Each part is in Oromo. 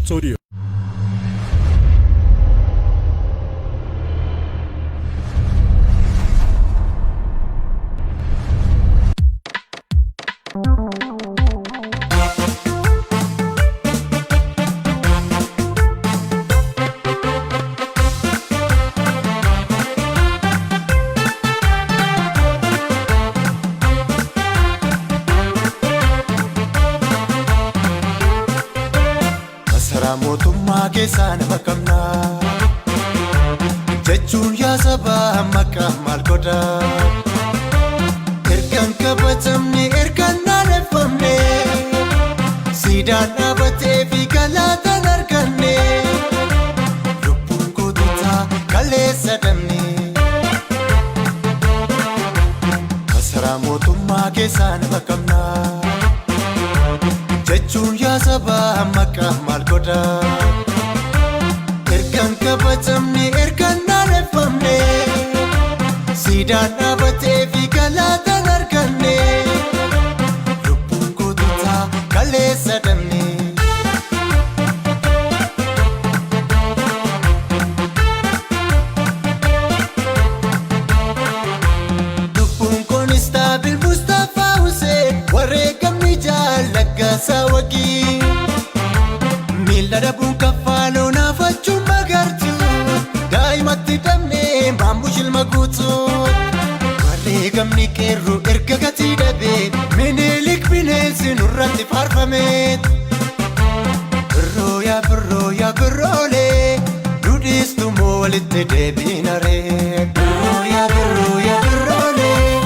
Studio. Masaraa mootummaa keessaa nama qabnaa jechuun yaa sabaa maqaa maal godhaa? Ergaan kabajamne, ergaan naaneffamne, siidaan dhaabatee fi galaataan arganne, lubbuun goototaa kaleessa dhabne. Masaraa mootummaa keessaa nama qabnaa jechuun yaa sabaa maqaa maal godhaa? Ergaan kabajamne, ergaan naaneffamne, siidaan dhaabatee fi galaataan arganne, lubbuun goototaa kaleessa dhabne. Lubbuun koonistaabil Mustaphaa Hussein, wareegamni jaallaggasaa wagii. Miila dhabuun kaffaaloo naafachuun magartu, daa'imatti dhabnee maammush ilma guutuu. Wareegamni qeerroo erga gatii dhabee, Minilik bineensi nurratti faarfame. Birroo yaa birroo yaa birroolee, dudhiistu moo walitti deebiinaree? Birroo yaa birroo yaa birroolee,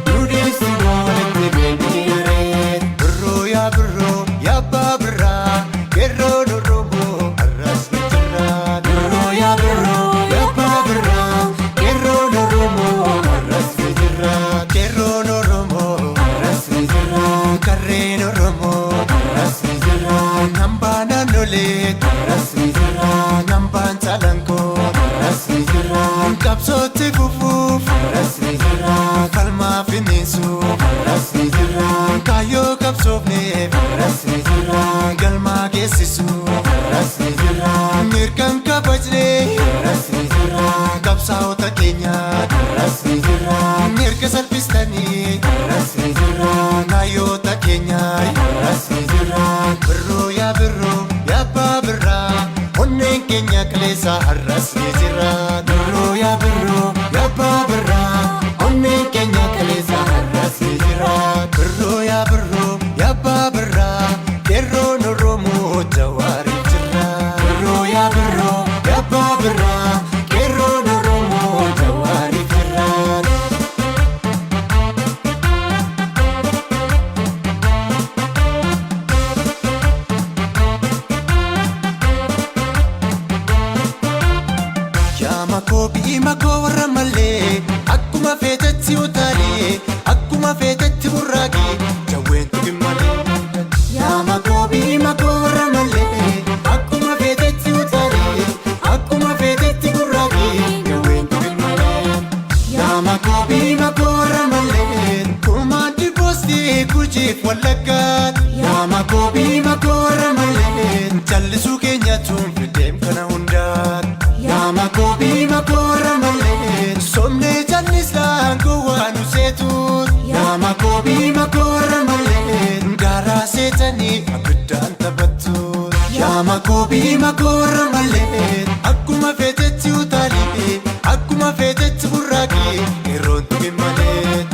dudhiistu moo walitti deebiinaree? Birroo yaa birroo yaa abbaa birraa, qeerroon Oromoo har'as ni jira. Birroo yaa birroo yaa abbaa birraa, qeerroon Oromoo har'as ni jira. Qeerroon Oromoo har'as ni jira. Qarreen Oromoo har'as ni jira. Hambaa naannolee har'as ni jira. Hambaan Calanqoo har'as ni jira. Qabsootti fufuuf har'as ni jira. Falmaa finiinsuuf har'as ni jira. Kaayyoo qabsoofneef har'as ni jira. Galmaa geessisuuf har'as ni jira. Mirgaan kabajnee har'as ni jira. Qabsaa'ota keenya har'as ni jira. Mirga salphistanii har'as ni jira. Kaayyoota keenya har'as ni jira. Birroo yaa birroo yaa abbaa birraa, onneen keenya kaleessa har'as ni jira. Birroo yaa birroo yaa abbaa birraa, onneen keenya kaleessa har'as ni jira. Birroo yaa birroo yaa abbaa birraa, qeerroon Oromoo Jawaariif jira. Birroo yaa birroo yaa abbaa birraa, qeerroon Oromoo Jawaariif jira. Yaa makoo bi'i makoo warra malee, akkuma feetetti utaalee, akkuma feetetti burraaqee, jawween tuqin malee. Yaa makoo bi'i makoo warra malee, akkuma feetetti utaalee, akkuma feetetti burraaqee, jawween tuqin malee. Yaa makoo bi'i makoo warra malee, kumaandi poostii Gujiif Wallaggaa. Yaa makoo bi'i makoo warra malee, callisuu keenya tun fideem kana hundaa. Yaa makoo bi'i makoo warra malee, somnee callisaan gowwaa nu seetu. Yaa makoo bi'i makoo warra malee, garaa seetanii abiddaan taphattu. Yaa makoo bi'i makoo warra malee, akkuma feetetti utaalee, akkuma feetetti burraaqee, qeerroon tuqin malee.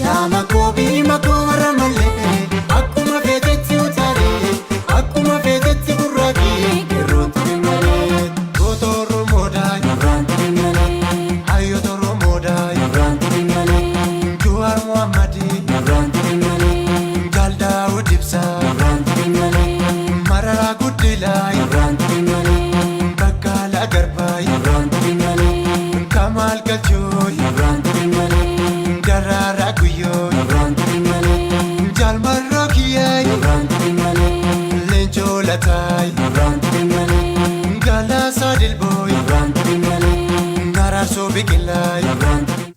Yaa makoo bi'i makoo warra malee, akkuma feetetti utaalee, akkuma feetetti burraaqee, qeerroon tuqin malee. Goota Oromoodhaa, Nurraan turin malee, hayyoota Oromoodhaa, nurraan turin malee, Jawaar Mohammadii, nurraan turin malee, Jaal Daawud Ibsaa, nurraan turin malee, Mararaa Guddinaa, nurraan turin malee, Baqqalaa Garbaa, nurraan turin malee, Kamaal Galchoo, nurraan turin malee, Daraaraa Guyyoo, nurraan turin malee, Jaal Marroo Kiyyaa, nurraan turin malee, Leencoo Lataa, nurraan turin malee, Galaasaa Dilboo, nurraan turin malee, Araarsoo Biqilaa. nurraan turin.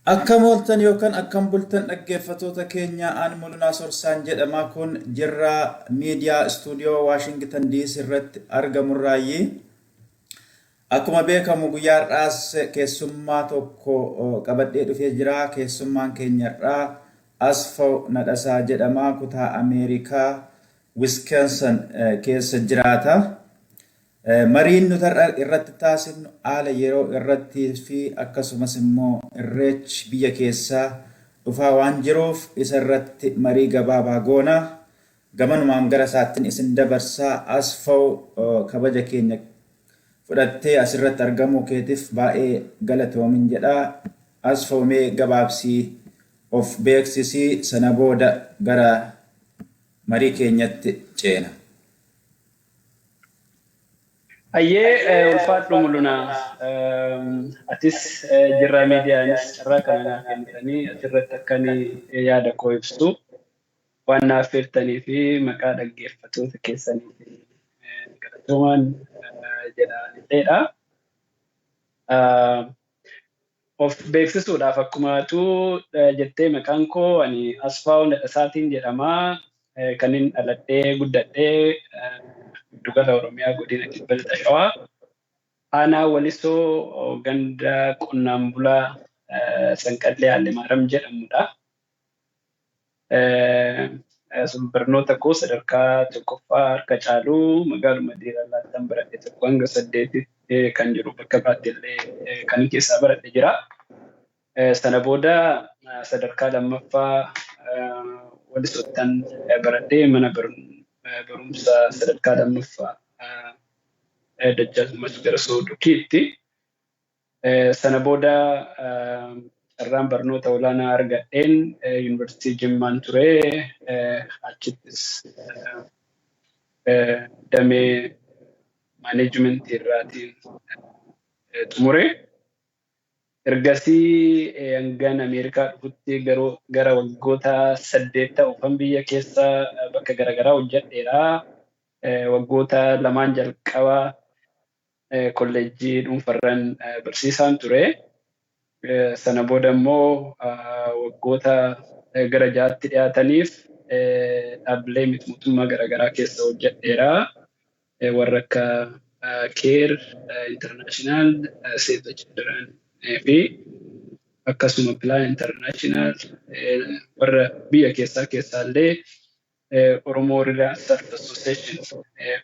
Akkam ooltan yookaan akkam bultan dhaggeeffattoota keenya, aan Mul'unaa Sorsaan jedhama. Kun Jirraa Miidiyaa Istuudiyoo Waashingtan DC irratti argamurraayi. Akkuma beekamu guyyaa har'aas keessummaa tokko qabadhee dhufee jira. Keessummaan keenya har'aa Asfaw Nadhasaa jedhama. Kutaa Ameerikaa Wisconsin keessa jiraata. Mariin nuti har'a irratti taasifnu haala yeroo irratti fi akkasumas immoo Irreechi biyya keessaa dhufaa waan jiruuf isa irratti marii gabaabaa goona. Gamanumaan gara isaattiin isin dabarsaa. Asfaw, kabaja keenya fudhattee asirratti argamuu keetiif baay'ee galatoomin jedha. Asfaw, mee gabaabsii of beeksisii, sana booda gara marii keenyatti ceena. Hayyee, ulfaadhu Mul'unaa. Atis Jirraa Miidiyaanis carraa kana naaf kennitanii asirratti akka inni yaada koo ibsu waan naaf feertanii fi maqaa dhaggeeffattoota keessanii galatoomaan jedha. Of beeksisuudhaaf, akkuma atuu jettee, maqaan koo ani Asfaaw Nadhasaatiin jedhama. Kan inni dhaladhee guddadhee giddugala Oromiyaa, godina Kibba Lixa Shawaa, aanaa Walisoo, ganda qonnaan bulaa Sanqallee Haallemaaram jedhamudha. Barnoota koo sadarkaa tokkoffaa harka caaluu magaaluma Diirallaattan baradhe, 1 hanga 8tti kan jiru, bakka biraatti illee kan keessaa baradhe jira. Sana booda sadarkaa lammaffaa Walisottan baradhee, mana barumsa sadarkaa lammaffaa Dajjaazmach Garasuu Dukiitti. Sana booda carraan barnoota olaanaa argadheen Yuunivarsiitii Jimmaan ture. Achittis damee maaneejmentii irraatiin xumure. Ergasii hangan Ameerikaa dhufutti garuu gara waggoota 8 ta'uufan biyya keessa bakka garaagaraa hojjedheera. Waggoota lamaan jalqabaa kolleejjii dhuunfarran barsiisaan ture. Sana booda immoo waggoota gara 6tti dhiyaataniif dhaabbilee miti mootummaa garaagaraa keessa hojjedheera. Warra akka Care International, Save the Children fi akkasuma Plan International, warra biyya keessaa keessaallee Oromoo Rural Staff Association,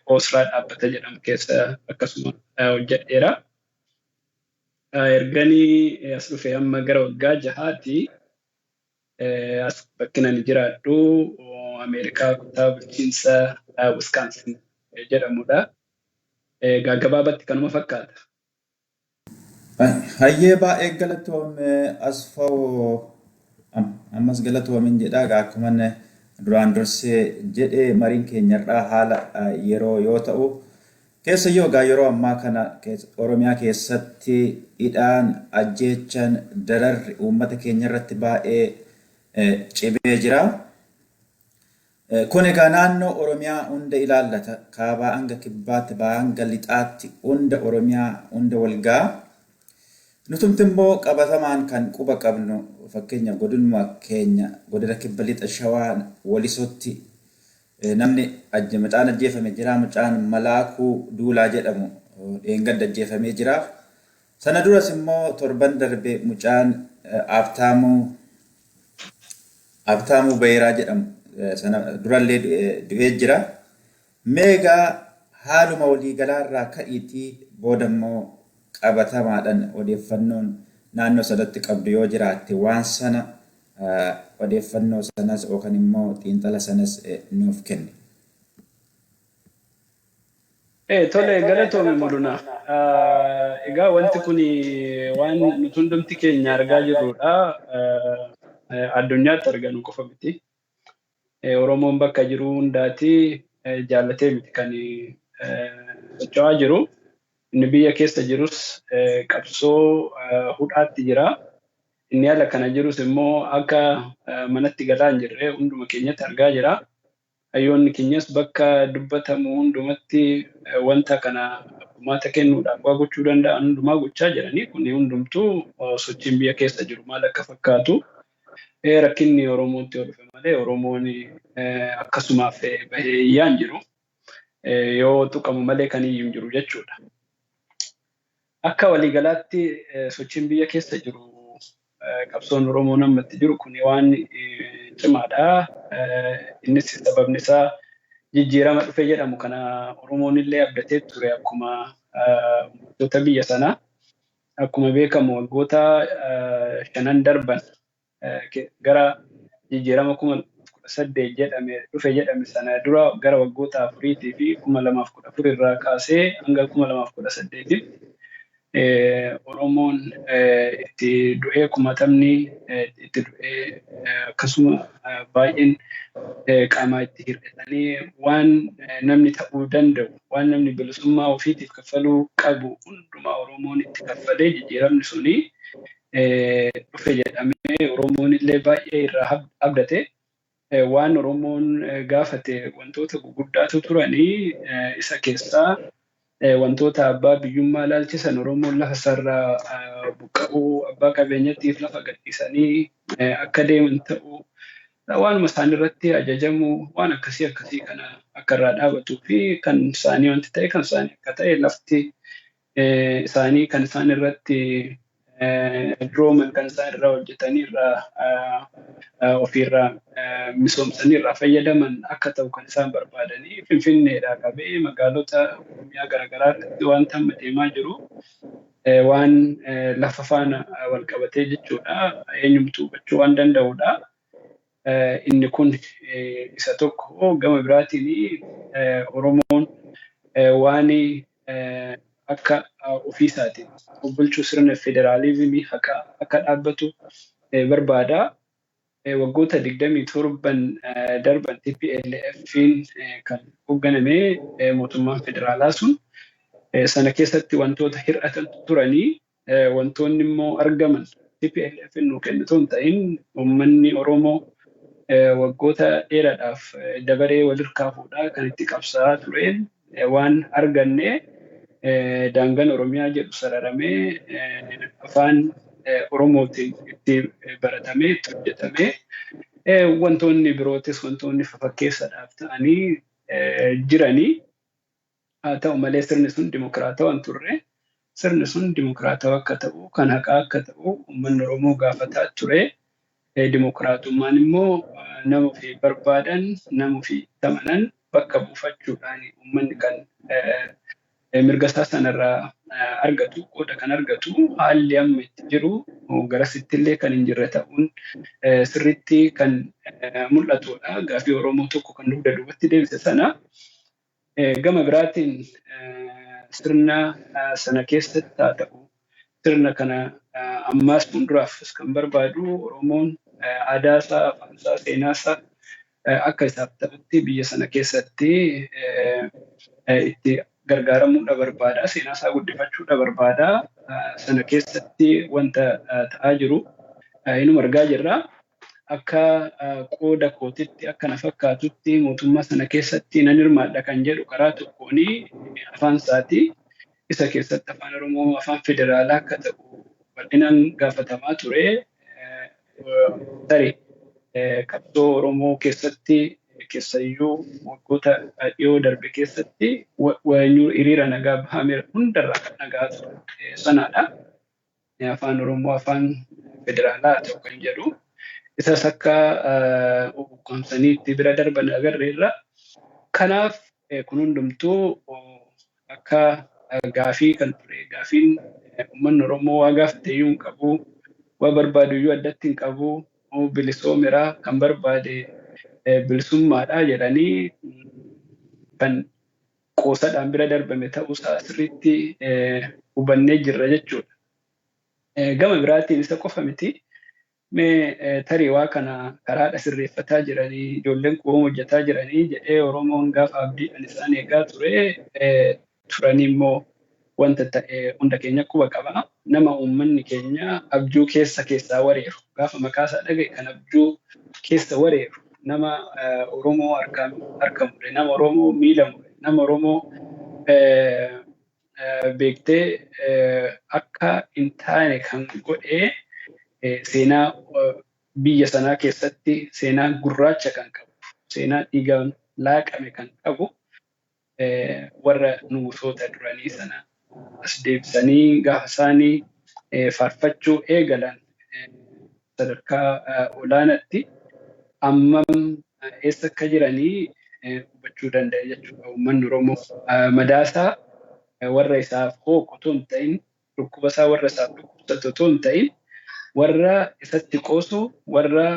OSRAA dhaabbata jedhamu keessa akkasuma hojjedheera. Erganii as dhufe amma gara waggaa 6ti. As bakki ani jiraadhu Ameerikaa, kutaa bulchiinsa Wisconsin jedhamudha. Egaa gabaabatti kanuma fakkaata. Hayyee, baay'ee galatoome Asfaw, ammas galatoomin jedha. Egaa akkuma duraan dursee jedhee, mariin keenyarraa haala yeroo yoo ta'u, keessayyuu egaa yeroo ammaa kana Oromiyaa keessatti hidhaan, ajjeechaan, dararri uummata keenya irratti baay'ee cimee jira. Kun egaa naannoo Oromiyaa hunda ilaallata. Kaabaa hanga kibbaatti, bahaa hanga lixaatti, hunda Oromiyaa hunda wal ga'a. Nutumti immoo qabatamaan kan quba qabnu, fakkeenyaaf godinuma keenya, godina Kibba Lixa Shawaa, Walisootti namni mucaan ajjeefame jira. Mucaan Malaakuu Duulaa jedhamu dheengadda ajjeefamee jira. Sana duras immoo torban darbe mucaan Abtaamuu Bayiraa jedhamu sana durallee du'ee jira. Meegaa haaluma waliigalaarraa ka'iitii booda immoo qabatamaadhaan odeeffannoon naannoo sanatti qabdu yoo jiraatte, waan sana, odeeffannoo sanas yookaan immoo xiinxala sanas nuuf kenni. Tole, galatoomi Mul'una. Egaa wanti kun waan nuti hundumti keenya argaa jirrudha. Addunyaatti arganu qofa miti. Oromoon bakka jiru hundaati jaallatee miti kan socho'aa jiru. Inni biyya keessa jirus qabsoo hudhaatti jira. Inni ala kana jirus immoo akka manatti galaa hin jirre hunduma keenyatti argaa jira. Hayyoonni keenyas bakka dubbatamu hundumatti wanta kana Furmaata kennuudhaaf waa gochuu danda'an hundumaa gochaa jiranii. Kun hundumtuu sochiin biyya keessa jiru maal akka fakkaatu, rakkinni Oromootti yoo dhufe malee Oromoon akkasumaaf bahee iyyaan jiru. Yoo tuqamu malee kan iyyuu hin jiru jechuudha. Akka waliigalaatti sochiin biyya keessa jiru, qabsoon Oromoo namatti jiru kun waan cimaadha. Innis sababni isaa jijjiirama dhufe jedhamu kana Oromoon illee abdatee ture akkuma uummattoota biyya sanaa. Akkuma beekamu waggoota 5n darban gara jijjiirama 2018 jedhame dhufe jedhame sana dura gara waggoota 4 fi 2014 irraa kaasee hanga 2018tti Oromoon itti du'ee, kumatamni itti du'ee, akkasuma baay'een qaamaa itti hir'atanii, waan namni ta'uu danda'u, waan namni bilisummaa ofiitiif kaffaluu qabu hundumaa Oromoon itti kaffalee, jijjiiramni suni dhufe jedhamee Oromoon illee baay'ee irraa abdate. Waan Oromoon gaafate wantoota guguddaatu turanii. Isa keessaa wantoota abbaa biyyummaa ilaalchisan, Oromoon lafa isaarraa buqqa'uu, abbaa qabeenyattiif lafa gadhiisanii akka deeman ta'uu, waanuma isaan irratti ajajamuu, waan akkasii akkasii kana akka irraa dhaabatuu fi kan isaanii wanti ta'e kan isaanii akka ta'e, lafti isaanii kan isaan irratti durooman, kan isaan irraa hojjetanii irraa ofiirraa misoomsanii irraa fayyadaman akka ta'u kan isaan barbaadanii. Finfinneedhaa qabee magaalota Oromiyaa garaagaraa irratti wanta amma deemaa jiru waan lafa faana wal qabatee jechuudha. Eenyumtuu hubachuu waan danda'udha. Inni kun isa tokko. Gama biraatiin Oromoon waan akka ofiisaatiin bulchuu, sirna federaalizimii akka dhaabbatu barbaada. Waggoota 27n darban TPLF'n kan hoogganame mootummaan federaalaa sun, sana keessatti wantoota hir'atan turanii, wantoonni immoo argaman TPLF nuu kennitu hin ta'in, uummanni Oromoo waggoota dheeraadhaaf dabaree walirkaa fuudhaa kan itti qabsaa'aa tureen waan arganne, daangaan Oromiyaa jedhu sararamee, afaan Oromootiin itti baratamee, itti hojjetamee, wantoonni birootis wantoonni fafakkeessaadhaaf ta'anii jiranii. Haa ta'u malee sirni sun dimokiraatawaa hin turre. Sirni sun dimokiraatawaa akka ta'u, kan haqaa akka ta'u uummanni Oromoo gaafataa ture. Dimokiraatummaan immoo nama ofii barbaadan, nama ofii amanan bakka buufachuudhaan uummanni kan mirga isaa sanarraa argatu, qooda kan argatu. Haalli amma itti jiru garasitti illee kan hin jirre ta'uun sirriitti kan mul'atudha. Gaafii Oromoo tokko kan dugda duubatti deebise sana. Gama biraatiin sirna sana keessatti haa ta'u, sirna kana ammaas fuulduraafis kan barbaadu, Oromoon aadaa isaa, afaan isaa, seenaa isaa akka isaaf ta'utti biyya sana keessatti itti gargaaramuudha barbaada. Seenaa isaa guddifachuudha barbaada. Sana keessatti wanta ta'aa jiru inuma argaa jirra. Akka qooda kootitti, akka na fakkaatutti, mootummaa sana keessatti nan hirmaadha kan jedhu karaa tokkoon afaan isaati. Isa keessatti afaan Oromoo afaan federaalaa akka ta'u bal'inaan gaafatamaa ture. Tarii qabsoo Oromoo keessatti, keessayyuu waggoota dhiyoo darbe keessatti, hiriira nagaa bahame hundarraa kan dhagaa ture sanaadha. Afaan Oromoo afaan federaalaa ta'u kan jedhu. Isas akka ukkaamsanii itti bira darban agarreerra. Kanaaf kun hundumtuu akka gaafii kan ture. Gaafiin uummanni Oromoo waa gaafate iyyuu hin qabu. Waa barbaadu iyyuu addatti hin qabu. Bilisoomeera, kan barbaade bilisummaadha jedhanii kan qoosadhaan bira darbame ta'uusaa sirriitti hubannee jirra jechuudha. Gama biraatiin isa qofa miti. Mee tarii waa kana karaadha sirreeffataa jiranii, ijoolleen kuuwwan hojjetaa jiranii jedhee Oromoon gaafa abdiidhaan isaan eegaa ture, turanii immoo wanta ta'e hunda keenya quba qaba. Nama uummanni keenya abjuu keessa keessaa wareeru, gaafa maqaa isaa dhagaye kan abjuu keessa wareeru, nama Oromoo harka mure, nama Oromoo miila mure, nama Oromoo beektee akka hin taane kan godhee seenaa biyya sanaa keessatti seenaa gurraacha kan qabu, seenaa dhiigaan laaqame kan qabu warra nugusoota duranii sana as deebisanii gaafa isaanii faarfachuu eegalan sadarkaa olaanaatti ammam eessa akka jiranii hubachuu danda'e jechuudha. Uummanni Oromoo madaasaa warra isaaf hooqu otoo hin ta'in, dhukkuba isaa warra isaaf dhukkubsatu otoo hin ta'in, warra isatti qoosu, warra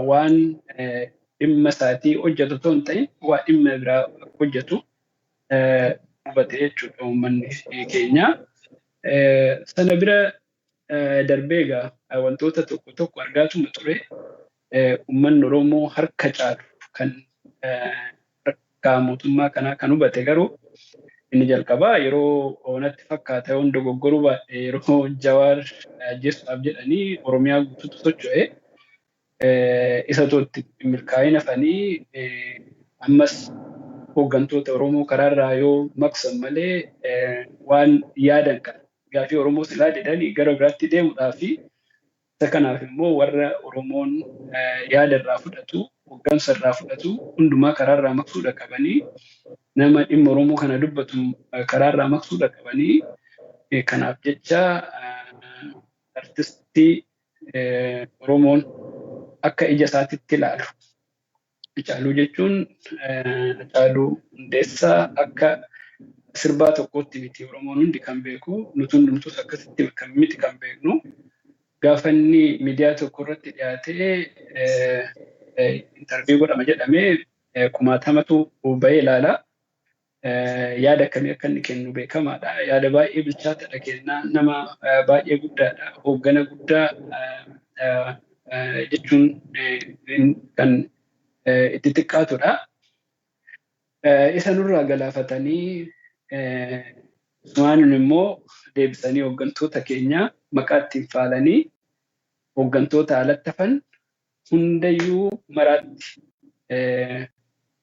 waan dhimma isaatii hojjetu otoo hin ta'in, waa dhimma biraa hojjetu hubate jechuudha uummanni keenya. Sana bira darbee egaa wantoota tokko tokko argaatuma ture. Uummanni Oromoo harka caalu kan harka mootummaa kanaa kan hubate garuu inni jalqabaa yeroo natti fakkaata yoon dogoggoruu baadhe yeroo Jawaar ajjeesuudhaaf jedhanii Oromiyaa guutuutu socho'e. Isa otoo itti milkaa'in hafanii ammas hooggantoota Oromoo karaarraa yoo maqsan malee waan yaadan kana gaafii Oromoo silaa didanii gara biraatti deemuudhaa fi isa kanaaf immoo warra Oromoon yaada irraa fudhatu, hooggansa irraa fudhatu hundumaa karaarraa maqsuudha qabanii, nama dhimma Oromoo kana dubbatu karaarraa maqsuudha qabanii, kanaaf jecha artistii Oromoon akka ija isaatitti ilaalu. Hacaaluu jechuun Hacaaluu Hundeessaa akka sirbaa tokkootti miti Oromoon hundi kan beeku, nuti hundumtus akkasitti kan miti kan beeknu. Gaafa inni miidiyaa tokko irratti dhiyaatee intarviiyuu godhama jedhamee kumaatamatu bahee ilaala. Yaada akkamii akka inni kennu beekamaadha. Yaada baay'ee bilchaataadha kenna. Nama baay'ee guddaadha. Hooggana guddaa jechuun kan itti xiqqaatudha. Isa nurraa galaafatanii Usmaanin immoo deebisanii hooggantoota keenya maqaa ittiin faalanii hooggantoota alatti hafan hundayyuu maraatti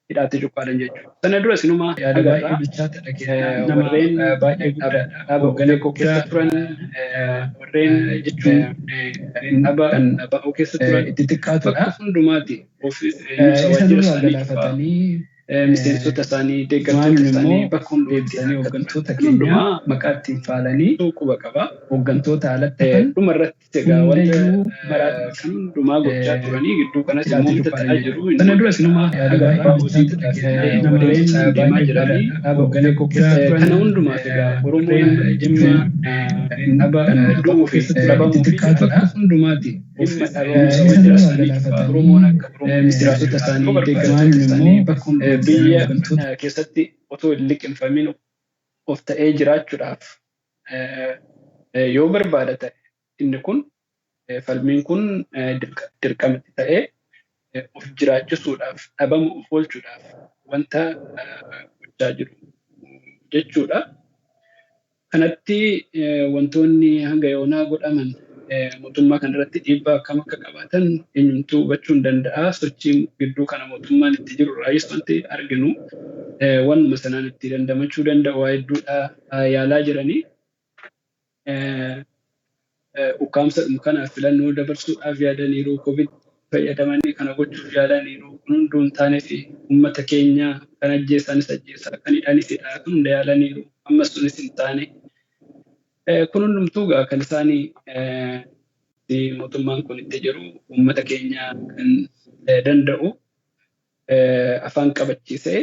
hidhaatti cuqqaalan jechuudha. Sana dura sinumaa Yaada baay'ee bilchaataadha kenna. Nama warreen baay'ee guddaadha. dhaaba Hooggana koo keessa guddaa turan warreen jechuun dhaaba kan keessa turan itti xiqqaatudha. bakka hundumaati Isa waajjira nurraa isaanii cufaa galaafatanii miseensota isaanii deeggartoota Usmaanin isaanii immoo bakka hundumaatti deebisanii akka turan hooggantoota kan keenya hundumaa maqaa ittiin faalanii quba qaba. hooggantoota alatti hafan Dhuma irratti egaa wanta hundayyuu maraatti kan hundumaa gochaa turanii gidduu kanas immoo hidhaatti wanta cuqqaalan ta'aa jiru jechuudha. Sana dura sinumaa yaada yaada baay'ee baay'ee bilchaataadha bilchaataadha kenna. kenna. Nama Warreen deemaa baay'ee jiranii guddaadha. Hooggana kana guddaa hundumaaf egaa Oromoon warreen dhimma jechuun dhaaba du'uu fi itti dhabamuu fi xiqqaatudha. bakka hundumaati dhimma Isa waajjira nurraa isaanii cufaa Oromoon galaafatanii akka Oromoo miseensota jiraachuudhaaf isaanii yoo barbaade deeggartoota isaanii immoo bakka hundumaa biyya hooggantoota keessatti otoo hin liqimfamin of ta'ee jiraachuudhaaf yoo barbaada ta'e inni kun falmiin kun dirqamatti ta'ee of jiraachisuudhaaf dhabama of oolchuudhaaf wanta gochaa jiru jechuudha. Kanatti wantoonni hanga yoonaa godhaman mootummaa kanarratti dhiibbaa akkam akka qabaatan eenyumtuu hubachuu hin danda'a. Sochii gidduu kana mootummaan itti jiru irraayis wanti arginu wannuma sanaan itti dandamachuu danda'u waa hedduudha yaalaa jiranii. Ukkaamsadhuma kanaaf filannoo dabarsuudhaaf yaadaniiru. Covid fayyadamanii kana gochuuf yaadaniiru. Kun hunduu hin taanee fi uummata keenya kan ajjeesanis ajjeesaa, kan hidhanis hidhaa, kun hunda yaalaniiru. Ammas sunis hin taane. Kun hundumtuu egaa kan isaanii mootummaan kun itti jiru uummata keenya kan danda'u afaan qabachiisee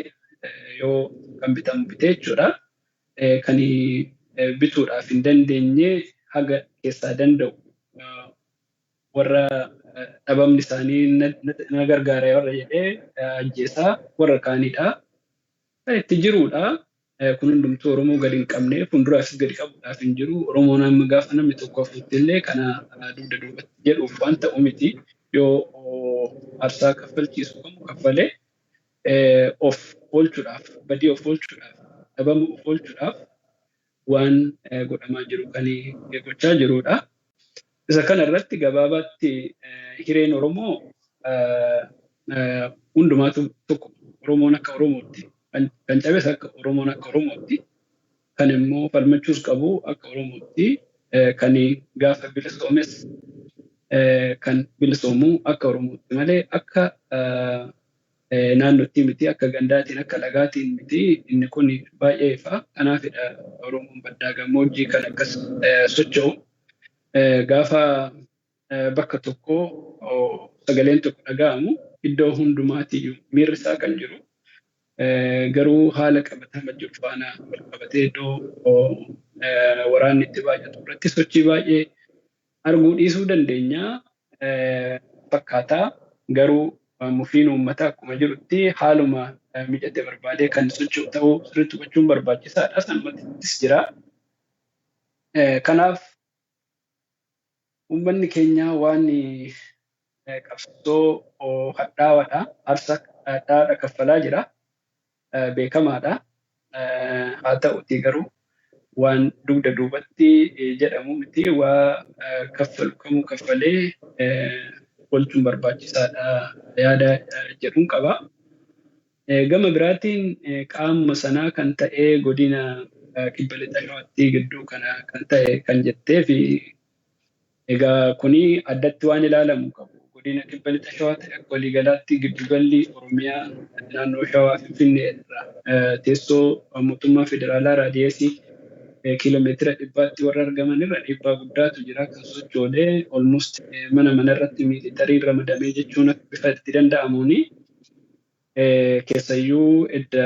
yoo kan bitamu bitee jechuudha. Kan bituudhaaf hin dandeenye haga keessaa danda'u warra dhabamni isaanii na gargaara warra jedhee ajjeesaa warra kaanidha. Kan itti jirudha. Kun hundumtuu Oromoo gadi hin qabne fuulduraafis gadi qabuudhaaf hin jiru. Oromoon amma gaafa namni tokko hafuutti illee kana dugda duubatti jedhuuf waan ta'u miti. Yoo aarsaa kaffalchiisu kamu kaffalee of oolchuudhaaf, badii of oolchuudhaaf, dhabama of oolchuudhaaf waan godhamaa jiru kan gochaa jirudha. Isa kana irratti gabaabaatti hireen Oromoo hundumaatu tokko. Oromoon akka Oromootti, kan cabes akka Oromoon akka Oromootti. Kan immoo falmachuus qabu akka Oromootti kan gaafa bilisoomes kan bilisoomu akka Oromootti malee akka naannootti miti, akka gandaatiin, akka lagaatiin miti. Inni kun baay'ee ifa. Kanaafidha Oromoon baddaa gammoojjii kan akkas socho'u. Gaafa bakka tokko sagaleen tokko dhaga'amu iddoo hundumaatiyyuu miirri isaa kan jiru. Garuu haala qabatama jiru faana wal qabatee iddoo waraanni itti baay'atu irratti sochii baay'ee arguu dhiisuu dandeenya fakkaataa. Garuu mufiin uummataa akkuma jirutti haaluma mijate barbaadee kan socho'u ta'uu sirriitti hubachuun barbaachisaadha. Sanumattis jira. Kanaaf uummanni keenya waan qabsoo hadhaawaadha. Aarsaa hadhaawaadha kaffalaa jira. Beekamaadha. Haa ta'utii garuu waan dugda duubatti jedhamu miti, waa kaffalu kamuu kaffalee oolchuun barbaachisaadha yaada jedhuun qaba. Gama biraatiin qaamuma sanaa kan ta'e godina Kibba Lixa Shawaatti gidduu kana kan ta'e kan jettee fi egaa kuni addatti waan ilaalamu qabu. Godina Kibba Lixa Shawaa ta'e akka waliigalaatti giddugalli Oromiyaa naannoo Shawaa Finfinnee irraa teessoo mootummaa federaalaa raadiyeesii kiiloomeetira 100tti warra argaman irra dhiibbaa guddaatu jira kan sochoolee almost mana manarratti miilitariin ramadamee jechuun akka bifa itti danda'amuuni. Keessayyuu edda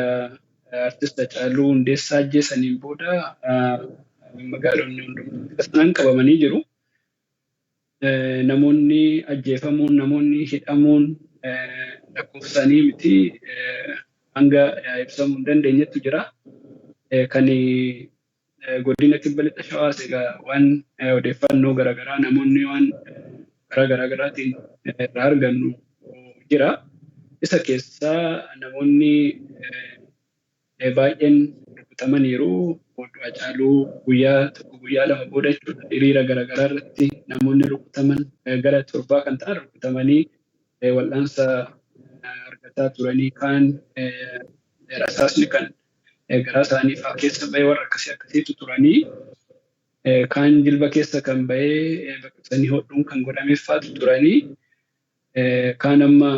artist Hacaaluu Hundeessaa ajjeesaniin booda magaalonni hundumtuu sanaan qabamanii jiru. Namoonni ajjeefamuun, namoonni hidhamuun lakkoofsaanii miti, hanga ibsamuu hin dandeenyetu jira. Kan godina Kibba Lixa Shawaas egaa waan odeeffannoo garaagaraa namoonni waan karaa garaagaraatiin irraa argannu jira. Isa keessaa namoonni baay'een rukutamaniiru. Hacaaluu guyyaa tokko guyyaa lama booda jechuudha hiriira garaagaraa irratti namoonni rukutaman gara 7 kan ta'an rukutamanii wal'aansa argataa turanii, kaan rasaasni kan garaa isaanii fa'aa keessa ba'ee warra akkasii akkasiitu turanii, kaan jilba keessa kan ba'ee baqaqsanii hodhuun kan godhameef fa'aatu turanii, kaan amma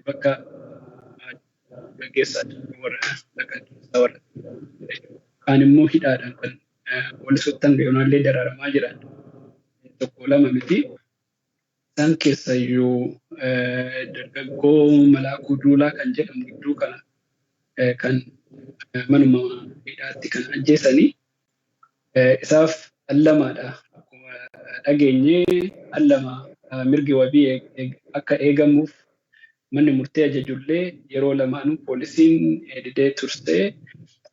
bakka gaggeessaa warra warra kaan immoo hidhaadhaan kan poolisootti hanga yoonaallee dararamaa jiran tokko lama miti. Isaan keessayyuu dargaggoo Malaakuu Duulaa kan jedhamu gidduu kana kan manuma hidhaatti kan ajjeesanii isaaf allamaadha. Akkuma dhageenye allama mirgi wabii akka eegamuuf manni murtee ajajullee yeroo lamaanuu poolisiin didee tursee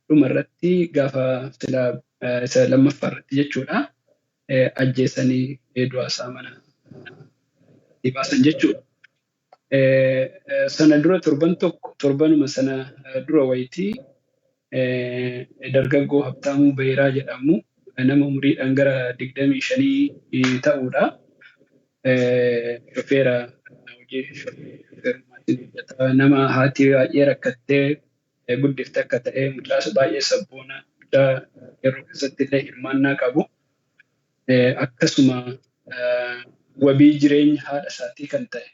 dhuma irratti gaafa silaa isa lammaffaa irratti jechuudha ajjeesanii du'a isaa mana baasan jechuudha. Sana dura torban tokko torbanuma sana dura wayitii dargaggoo Habtaamuu Bayiraa jedhamu nama umuriidhaan gara 25 ta'uudha. Shofeera hojii shofeerummaatiin hojjeta. Nama haati baay'ee rakkattee guddifte akka ta'e, mucaas baay'ee sabboona mucaa yeroo keessatti illee hirmaannaa qabu. Akkasuma wabii jireenya haadha isaatii kan ta'e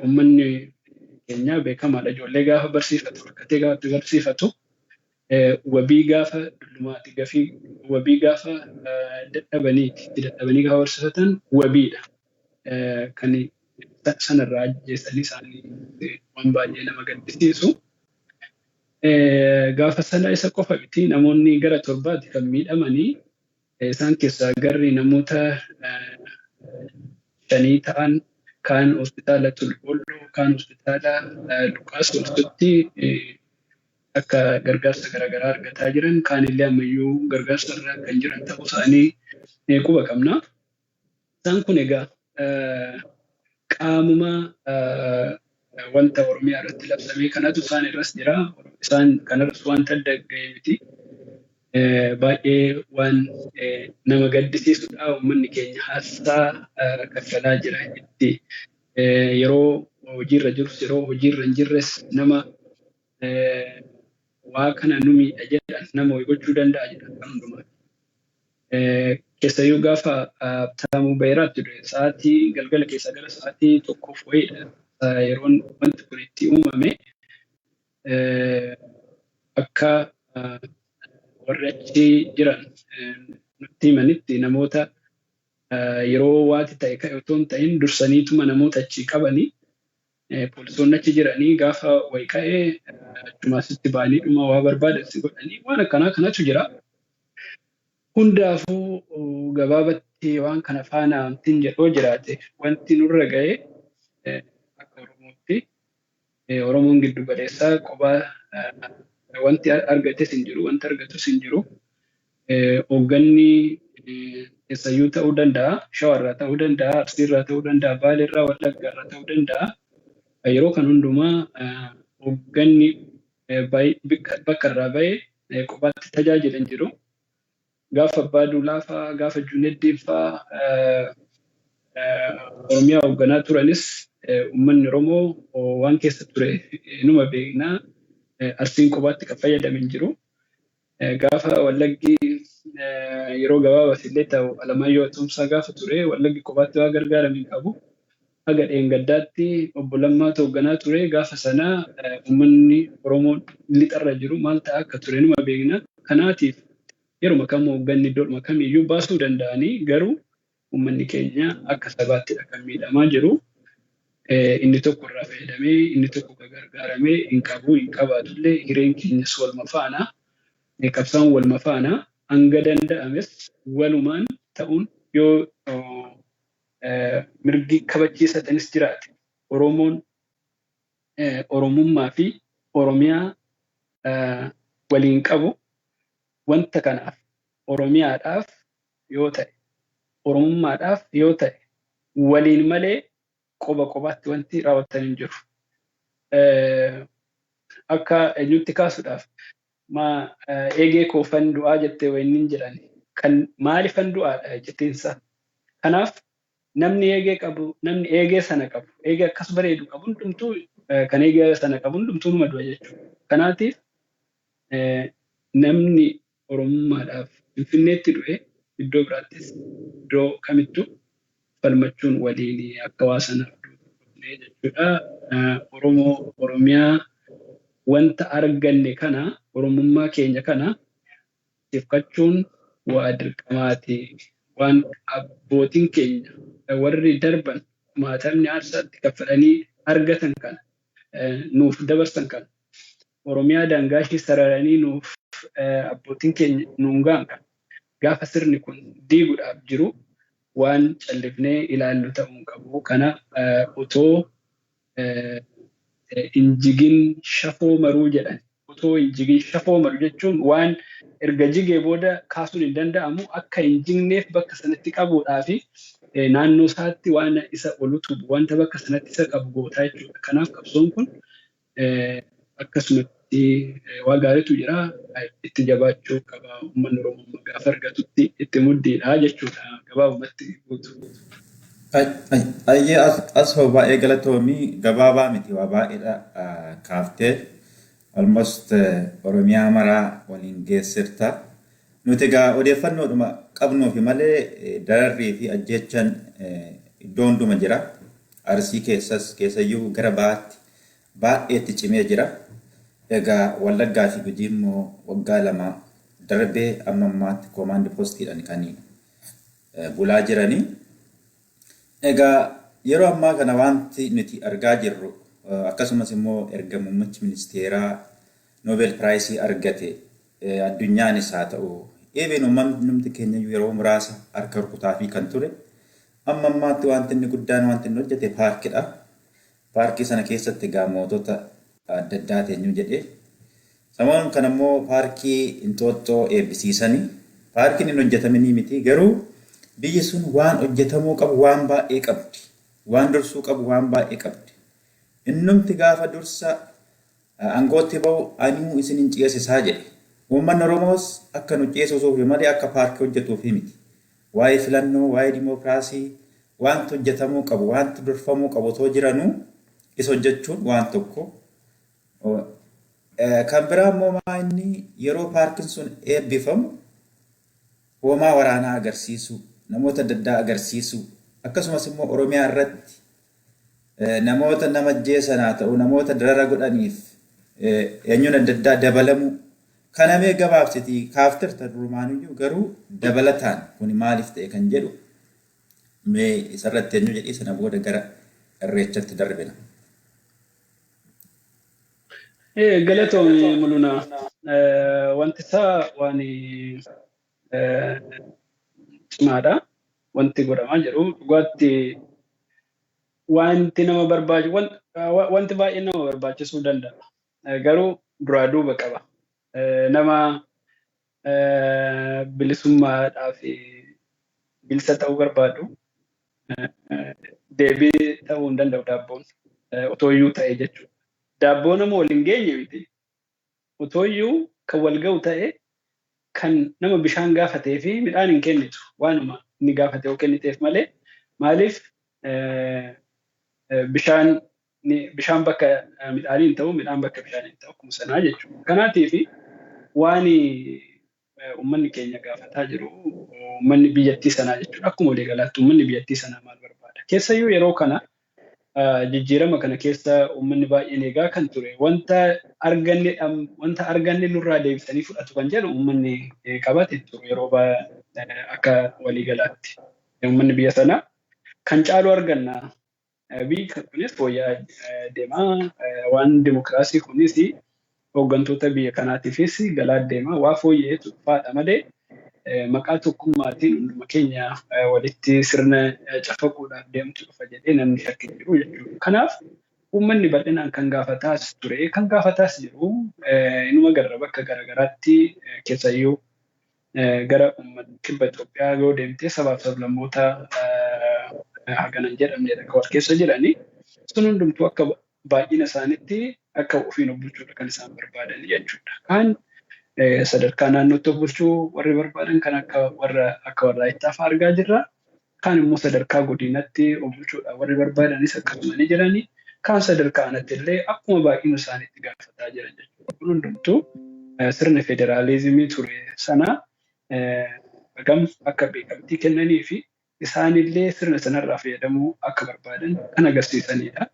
uummanni keenya beekamaadha. Ijoollee gaafa barsiifatu, rakkatee gaafa barsiifatu, wabii gaafa dullumaati, gafii wabii gaafa dadhabaniiti, itti dadhabanii gaafa barsiifatan wabiidha. Kan sanarraa ajjeesanii isaanii waan baay'ee nama gaddisiisu. Gaafa sana isa qofa miti, namoonni gara 7ti kan miidhamanii, isaan keessaa garri namoota 5 ta'an kaan hospitaala Tulbolloo, kaan hospitaala Luqaas Walisotti akka gargaarsa garaagaraa argataa jiran, kaan illee ammayyuu gargaarsa irra kan jiran ta'uu isaanii quba qabna. Isaan kun egaa qaamuma wanta Oromiyaa irratti labsamee kanatu isaan irras jira. Isaan kanarras wanta adda ga'e miti. Baay'ee waan nama gaddisiisudha. Uummanni keenya aarsaa kaffalaa jira itti yeroo hojiirra jirus yeroo hojiirra hin jirres nama Waa kana nu miidha jedhan, nama wayii gochuu danda'a jedhan kan hundumaa. Keessayyuu gaafa Habtaamuu Bayiraatti du'e, sa'aatii galgala keessaa gara sa'aatii 1f wayiidha yeroon wanti kun itti uumame. Akka warri achi jiran nutti himanitti, namoota yeroo waati ta'e ka'e otoo hin ta'in dursaniituma namoota achi qabanii, poolisoonni achi jiranii gaafa wayi ka'e achumaasitti ba'anii dhuma waa barbaadan si godhanii, waan akkanaa kanatu jira. Hundaafuu gabaabatti waan kana faana wanti jedhoo jiraate, wanti nurra ga'e akka Oromootti, Oromoon giddu galeessaa qophaa wanti argates hin jiru, wanti argatus hin jiru. Hoogganni eessayyuu ta'uu danda'a, Shawarraa ta'uu danda'a, Arsiirraa ta'uu danda'a, Baaleerraa, Wallaggaarraa ta'uu danda'a. Yeroo kan hundumaa hoogganni bakka irraa ba'e kophaatti tajaajila hin jiru. Gaafa Abbaa Duulaa fa'aa, gaafa Juneddin fa'aa Oromiyaa hoogganaa turanis, uummanni Oromoo waan keessa ture numa beekna. Arsiin kophaatti kan fayyadame hin jiru. Gaafa Wallaggi yeroo gabaabaaf illee ta'u, Alamaayyoo Atoomsaa gaafa ture, Wallaggi kophaatti waa gargaarame hin qabu. Haga dheengaddaatti obbo Lammaatu hoogganaa ture. Gaafa sana uummanni Oromoo lixarra jiru maal ta'a akka ture numa beekna. Kanaatiif yeruma kamuu hoogganni iddoodhuma kamiyyuu baasuu danda'anii, garuu uummanni keenya akka sabaattidha kan miidhamaa jiru. Inni tokko irraa fayyadamee inni tokko kan gargaaramee hin qabu, hin qabaatullee. Hireen keenyas waluma faana, qabsaa'uun waluma faana, hanga danda'ames walumaan ta'uun yoo mirgi kabachiisatanis jiraate, Oromoon Oromummaa fi Oromiyaa waliin qabu wanta kanaaf, Oromiyaadhaaf yoo ta'e, Oromummaadhaaf yoo ta'e, waliin malee qoba qobaatti wanti raawwatan hin jiru. Akka eenyutti kaasuudhaaf, maa eegee koofan du'aa jettee wayiniin jedhan, kan maalifan du'aadha jetteensa. Kanaaf namni eegee qabu, namni eegee sana qabu, eegee akkas bareedu qabu hundumtuu, kan eegee sana qabu hundumtuu numa du'a jechuudha. Kanaatiif namni Oromummaadhaaf Finfinneetti du'e, iddoo biraattis, iddoo kamittuu falmachuun waliin akka waa sanaaf du'u jechuudha. Oromoo, Oromiyaa, wanta arganne kana, Oromummaa keenya kana tifkachuun waa dirqamaati. Waan abbootiin keenya warri darban kumaatamni aarsaatti kaffalanii argatan kana, nuuf dabarsan kana, Oromiyaa daangaa ishee sararanii nuuf abbootiin keenya nuun ga'an kana, gaafa sirni kun diiguudhaaf jiru waan callifnee ilaallu ta'uu hin qabu. Kana otoo hin jigin shafoo maruu jedhan. Otoo hin jigin shafoo maru jechuun waan erga jigee booda kaasuun hin danda'amu, akka hin jigneef bakka sanatti qabuudhaa fi naannoo isaatti waan isa ol utubu, wanta bakka sanatti isa qabu gootaa jechuudha. Kanaaf qabsoon kun akkasumatti waa gaariitu jira, itti jabaachuu qaba uummanni Oromoo, gaafa argatutti itti muddiidha jechuudha gabaabumatti guutu. Ayyee, as hoo baay'ee galatoomii. Gabaabaa miti, waa baay'eedha kaaftee, almost Oromiyaa maraa waliin geessirta. Nuti egaa odeeffannoodhuma qabnuufi malee dararrii fi ajjeechaan iddoo hunduma jira. Arsii keessas, keessayyuu gara bahaatti baay'eetti cimee jira. Egaa Wallaggaa fi Gujii immoo waggaa 2 darbee amma ammaatti command postiidhaan kan bulaa jiranii. Egaa yeroo ammaa kana wanti nuti argaa jirru, akkasumas immoo erga muummichi ministeeraa Nobel Prize argate, addunyaanis haa ta'u, even uummanni keenya yeroo muraasa harka rukutaa fi kan ture, amma ammaatti wanti inni guddaan wanti inni hojjete paarkidha. Paarkii sana keessatti egaa mootota adda addaa teenyuu jedhee. Samoon kan ammoo paarkii Inxooxxoo eebbisiisanii, paarkiin hin hojjetaminii miti, garuu biyyi sun waan hojjetamuu qabu waan baay'ee qabdi. Waan dursuu qabu waan baay'ee qabdi. Innumti gaafa dursa aangootti bahu anuu isin hin ceesisaa jedhe. Uummanni Oromoos akka nu ceesisuuf malee akka paarkii hojjetuuf miti. Waa'ee filannoo, waa'ee dimookiraasii, wanti hojjetamuu qabu, wanti durfamuu qabu otoo jiranuu isa hojjechuun waan tokko. Kan biraa immoo maa inni yeroo paarkiin sun eebbifamu hoomaa waraanaa agarsiisuu, namoota adda addaa agarsiisuu, akkasumas immoo Oromiyaa irratti namoota nama ajjeesan haa ta'u, namoota darara godhaniif eenyuun adda addaa dabalamuu. Kana mee gabaabsitii kaaftirta durumaanuyyuu, garuu dabalataan kuni maaliif ta'e kan jedhu mee isarratti eenyu jedhii, sana booda gara Irreechatti darbina. Galatoomi Mulunaa. Wanti isaa waan cimaadha. Wanti godhamaa jiru dhugaatti wanti nama barbaachisu, wanti baay'ee nama barbaachisuu danda'a. Garuu duraa duuba qaba. Nama bilisummaadhaaf bilisa ta'uu barbaadu deebii ta'uu hin danda'u daabboon otoo iyyuu ta'e jechuudha. Daabboo nama wal hin geenye miti. Otoo iyyuu kan wal ga'u ta'e, kan nama bishaan gaafatee fi midhaan hin kennitu, waanuma inni gaafate yoo kenniteef malee. Maaliif bishaan bakka midhaanii hin ta'u, midhaan bakka bishaanii hin ta'u, akkuma sanaa jechuudha. Kanaatiif waan uummanni keenya gaafataa jiru, uummanni biyyattii sanaa jechuudha. Akkuma waliigalaatti uummanni biyyattii sanaa maal barbaada? Keessayyuu yeroo kana jijjiirama kana keessa uummanni baay'een eegaa kan ture, wanta arganne nurraa deebisanii fudhatu kan jedhu uummanni qabate ture. Yeroo akka waliigalaatti uummanni biyya sanaa kan caalu arganna. Biyyi kunis fooyya'aa deemaa, waan dimokiraasii kunis hooggantoota biyya kanaatiifis galaa deema, waa fooyya'eetu dhufaadha malee maqaa tokkummaatiin hunduma keenya walitti sirna cafaquudhaaf deemtu dhufa jedhee namni shakkii jiru jechuudha. Kanaaf uummanni bal'inaan kan gaafataas ture, kan gaafataas jiru inuma garra bakka garaagaraatti, keessayyuu gara uummata kibba Itoophiyaa yoo deemte sabaaf sablammoota hagana hin jedhamnedha kan wal keessa jiranii. Sun hundumtuu akka baay'ina isaaniitti akka ofiin of bulchuudha kan isaan barbaadan jechuudha. Kaan sadarkaa naannootti of bulchuu warri barbaadan kan akka warra itti fa'aa argaa jirra. Kaan immoo sadarkaa godinatti of bulchuudha warri barbaadanis akkasuma ni jirani. Kaan sadarkaa aanatti illee akkuma baay'ina isaaniitti gaafataa jiran jechuudha. Kun hundumtuu sirna federaalizimii ture sana hagam akka beekamtii kennanii fi isaanillee sirna sanarraa fayyadamuu akka barbaadan kan agarsiisanidha.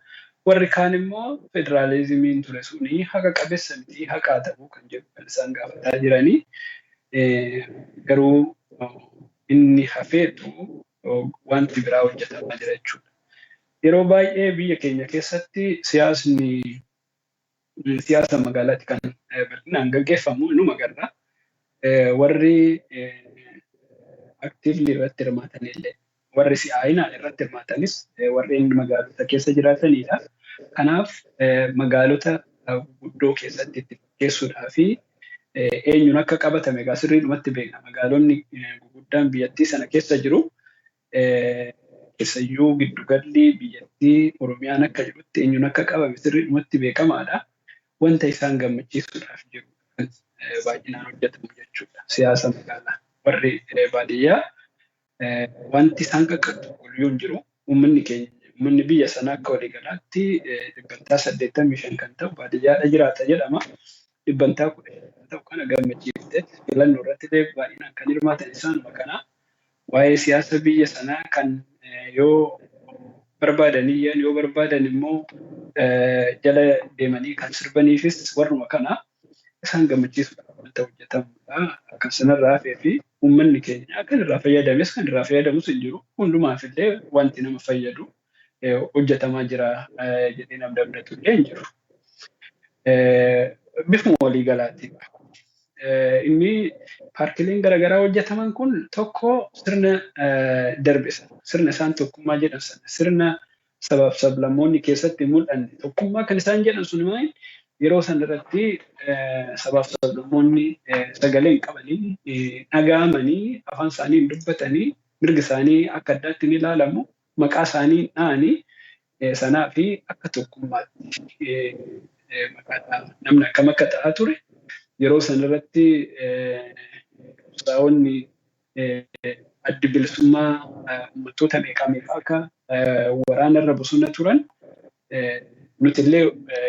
Warri kaan immoo federaalizimiin ture suni haqa qabeessa miti, haqaa ta'uu kan jedhu kan isaan gaafataa jiranii. Garuu inni hafeetu wanti biraa hojjetamaa jira jechuudha. Yeroo baay'ee biyya keenya keessatti siyaasni siyaasa magaalaatti kan bal'inaan gaggeeffamu inuma agarra. Warri actively irratti hirmaatan illee, warri si'aayinaan irratti hirmaatanis warreen magaalota keessa jiraatanidha. Kanaaf magaalota guddoo keessatti itti fakkeessuudhaa fi eenyuun akka qabatame egaa sirriidhumatti beekna. Magaalonni guguddaan biyyattii sana keessa jiru. Keessayyuu giddugalli biyyattii Oromiyaan akka jirutti eenyuun akka qabame sirriidhumatti beekamaadha. Wanta isaan gammachiisuudhaaf jiru baay'inaan hojjetamu jechuudha. Siyaasa magaalaa. Warri baadiyyaa wanti isaan qaqqabu tokkoyyuu hin jiru. Uummanni keenya, uummanni biyya sanaa akka waliigalaatti 85% kan ta'u baadiyyaadha jiraata jedhama. 15% kan ta'u kana gammachiiftee filannoo irratti illee baay'inaan kan hirmaatan isaanuma kana. Waa'ee siyaasa biyya sanaa kan yoo barbaadan iyyan, yoo barbaadan immoo jala deemanii kan sirbaniifis warruma kana isaan gammachiisuudhaaf wanta hojjetamudha. Kan sanarraa hafee fi uummanni keenya kan irraa fayyadames kan irraa fayyadamus hin jiru. Hundumaaf illee wanti nama fayyadu hojjetamaa jira jedhee namni abdatu illee hin jiru. Bifuma waliigalaatiin. Inni paarkileen garaagaraa hojjetaman kun tokko sirna darbe sana, sirna isaan tokkummaa jedhan sana, sirna sabaaf sablammoonni keessatti mul'anne tokkummaa kan isaan jedhan sun maal, yeroo sana irratti sabaaf sablammoonni sagalee hin qabanii, dhaga'amanii, afaan isaanii hin dubbatanii, mirgi isaanii akka addaatti ni ilaalamu, maqaa isaanii hin dha'anii sanaa fi akka tokkummaatti maqaa namni akkam akka ta'aa ture. Yeroo sana irratti qabsaa'onni addi bilisummaa uummattoota meeqaa meeqaa akka waraana irra bosona turan. Nuti illee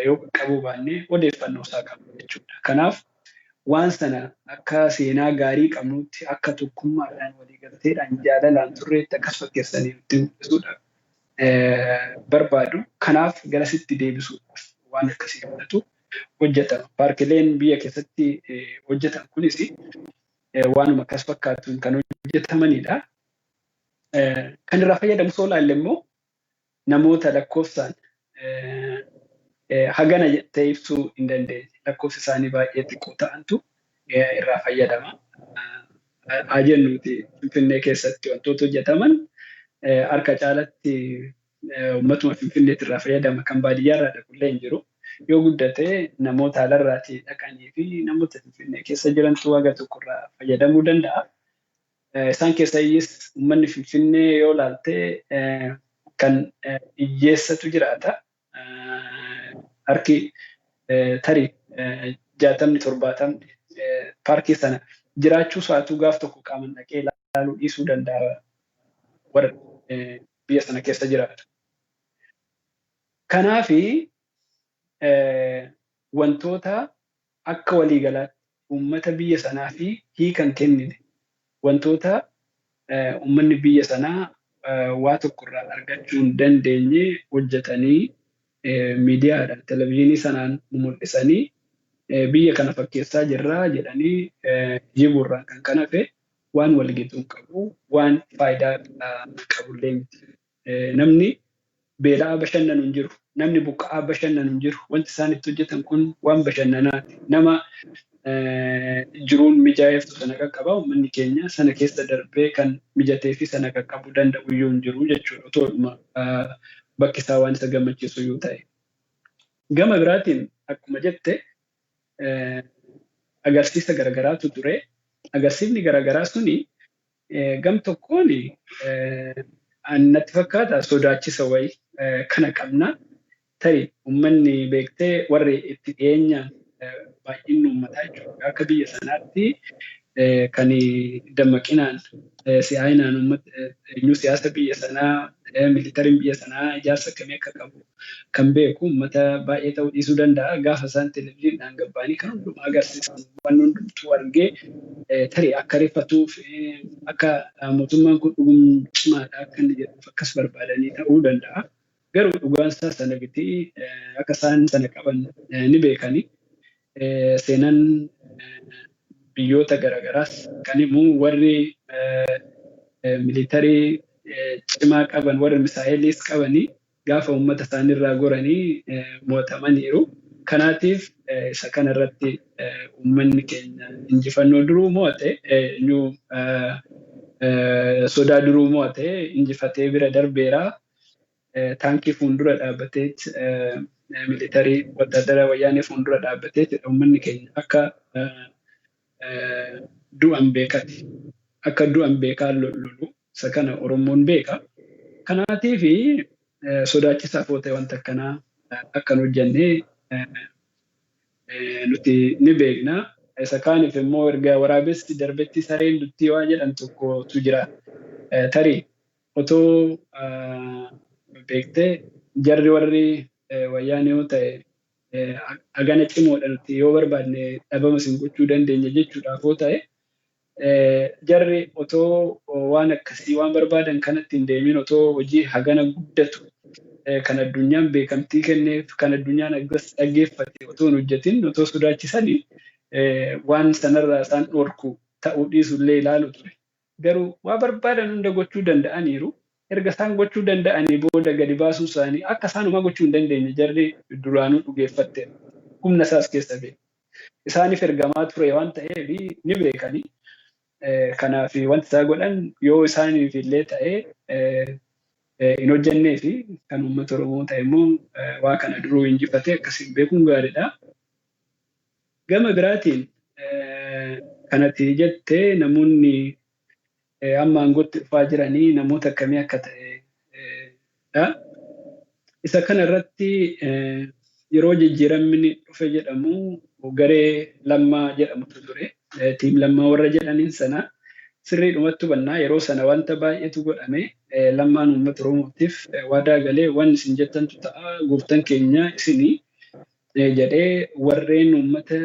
yoo qabuu baannee odeeffannoo isaa qabna jechuudha. Kanaaf waan sana akka seenaa gaarii qabnutti akka tokkummaadhaan waliigalteedhaan jaalalaan turreetti akkas fakkeessanii nutti mul'isuudha barbaadu. Kanaaf garasitti deebisuudhaaf waan akkasii fudhatu hojjetama. Paarkileen biyya keessatti hojjetan kunis waanuma akkas fakkaatuun kan hojjetamanidha. Kan irraa fayyadamu soo ilaalle immoo namoota lakkoofsaan hagana jettee ibsuu hin dandeenye. Lakkoofsi isaanii baay'ee xiqqoo ta'antu irraa fayyadama. Haa jennuuti Finfinnee keessatti wantoota hojjetaman harka caalatti uummatuma Finfinneetti irraa fayyadama. Kan baadiyyaarraa dhaqullee hin jiru. Yoo guddate namoota alarraatii dhaqanii fi namoota Finfinnee keessa jirantu haga tokkorraa fayyadamuu danda'a. Isaan keessayyis uummanni Finfinnee yoo ilaalte kan hiyyeessatu jiraata. Harki tarii 60 70 paarkii sana jiraachuu isaatu gaaf tokko qaaman dhaqee ilaaluu dhiisuu danda'a warra biyya sana keessa jiraatu. Kanaafi wantoota akka waliigalaatti uummata biyya sanaa fi hiika hin kennine wantoota uummanni biyya sanaa waa tokkorraa argachuu hin dandeenye hojjetanii miidiyaadhaan televizyiinii sanaan mul'isanii biyya kana fakkeessaa jirraa jedhanii jibuurraan kan kan hafe waan walgituu hin qabu waan faayidaa qabullee miti. Namni beela'aa bashannanu hin jiru. Namni buqqa'aa bashannanu hin jiru. Wanti isaan itti hojjetan kun waan bashannanaati. Nama jiruun mijaa'eeftu sana qaqqaba. Uummanni keenya sana keessa darbee kan mijatee fi sana qaqqabuu danda'u iyyuu hin jiru jechuudha. Otoodhuma bakki isaa waan isa gammachiisu iyyuu ta'e. Gama biraatiin akkuma jette agarsiisa garagaraatu ture. Agarsiifni garagaraa suni gam tokkoon natti fakkaata sodaachisa wayii kana qabna. Tarii uummanni beektee warri itti dhiyeenyaan baay'inni uummataa jechuudha. Akka biyya sanaatti kan dammaqinaan si'aayinaan uummata eenyu siyaasa biyya sanaa militariin biyya sanaa ijaarsa akkamii akka qabu kan beeku uummata baay'ee ta'uu dhiisuu danda'a. Gaafa isaan televizyiiniidhaan gabbaanii kan hundumaa agarsiisan waan hundumtuu argee tarii akka rifatuuf akka mootummaan kun dhugum cimaadha akka inni jedhuuf akkas barbaadanii ta'uu danda'a. Garuu dhugaan isaa sana miti akka isaan sana qaban ni beekani. Seenaan biyyoota garagaraas kan himu warri militarii cimaa qaban warri misaa'eliis qabanii gaafa uummata isaaniirraa goranii mo'atamaniiru. Kanaatiif isa kanarratti uummanni keenya injifannoo duruu mo'ate sodaa duruu mo'ate injifatee bira darbeera. Taankii fuuldura dhaabbatee militarii wataadara wayyaanee fuuldura dhaabbatee uummanni keenya akka du'an beekati. Akka du'an beekaa lolu isa kana Oromoon beeka. Kanaatiif sodaachisaaf yoo ta'e wanta akkanaa akkan hojjennee nuti ni beekna. Isa kaaniif immoo erga waraabessi darbetti sareen duttii waa jedhan tokkotu jira. Tarii otoo beektee jarri warri wayyaanee yoo ta'e hagana cimoodha nuti yoo barbaadne dhabama isin gochuu dandeenya jechuudhaaf yoo ta'e jarri otoo waan akkasii waan barbaadan kanatti hin deemin otoo hojii hagana guddatu kan addunyaan beekamtii kenneef kan addunyaan dhaggeeffate otoo hin hojjetin otoo sodaachisanii waan sanarraa isaan dhorku ta'uu dhiisullee ilaalu ture. Garuu waa barbaadan hunda gochuu danda'aniiru. Erga isaan gochuu danda'anii booda gadi baasuu isaanii akka isaanumaa gochuu hin dandeenye jarri duraanuu dhugeeffatte humna isaas keessa beeku. Isaaniif ergamaa ture waan ta'eef ni beekanii. Kanaaf wanti isaa godhan yoo isaaniif illee ta'ee hin hojjennee fi kan uummata Oromoo ta'e immoo waa kana duruu injifatee akkasiin beekuun gaariidha. Gama biraatiin kanatti jettee namoonni amma aangootti dhufaa jiranii namoota akkamii akka ta'edha. Isa kana irratti yeroo jijjiiramni dhufe jedhamu garee Lammaa jedhamutu ture. Tiim Lammaa warra jedhaniin sana Sirriidhumatti hubannaa yeroo sana wanta baay'eetu godhame. Lammaan uummata Oromootiif waadaa galee waan isin jettantu ta'a, gooftaan keenya isinii jedhee, warreen uummata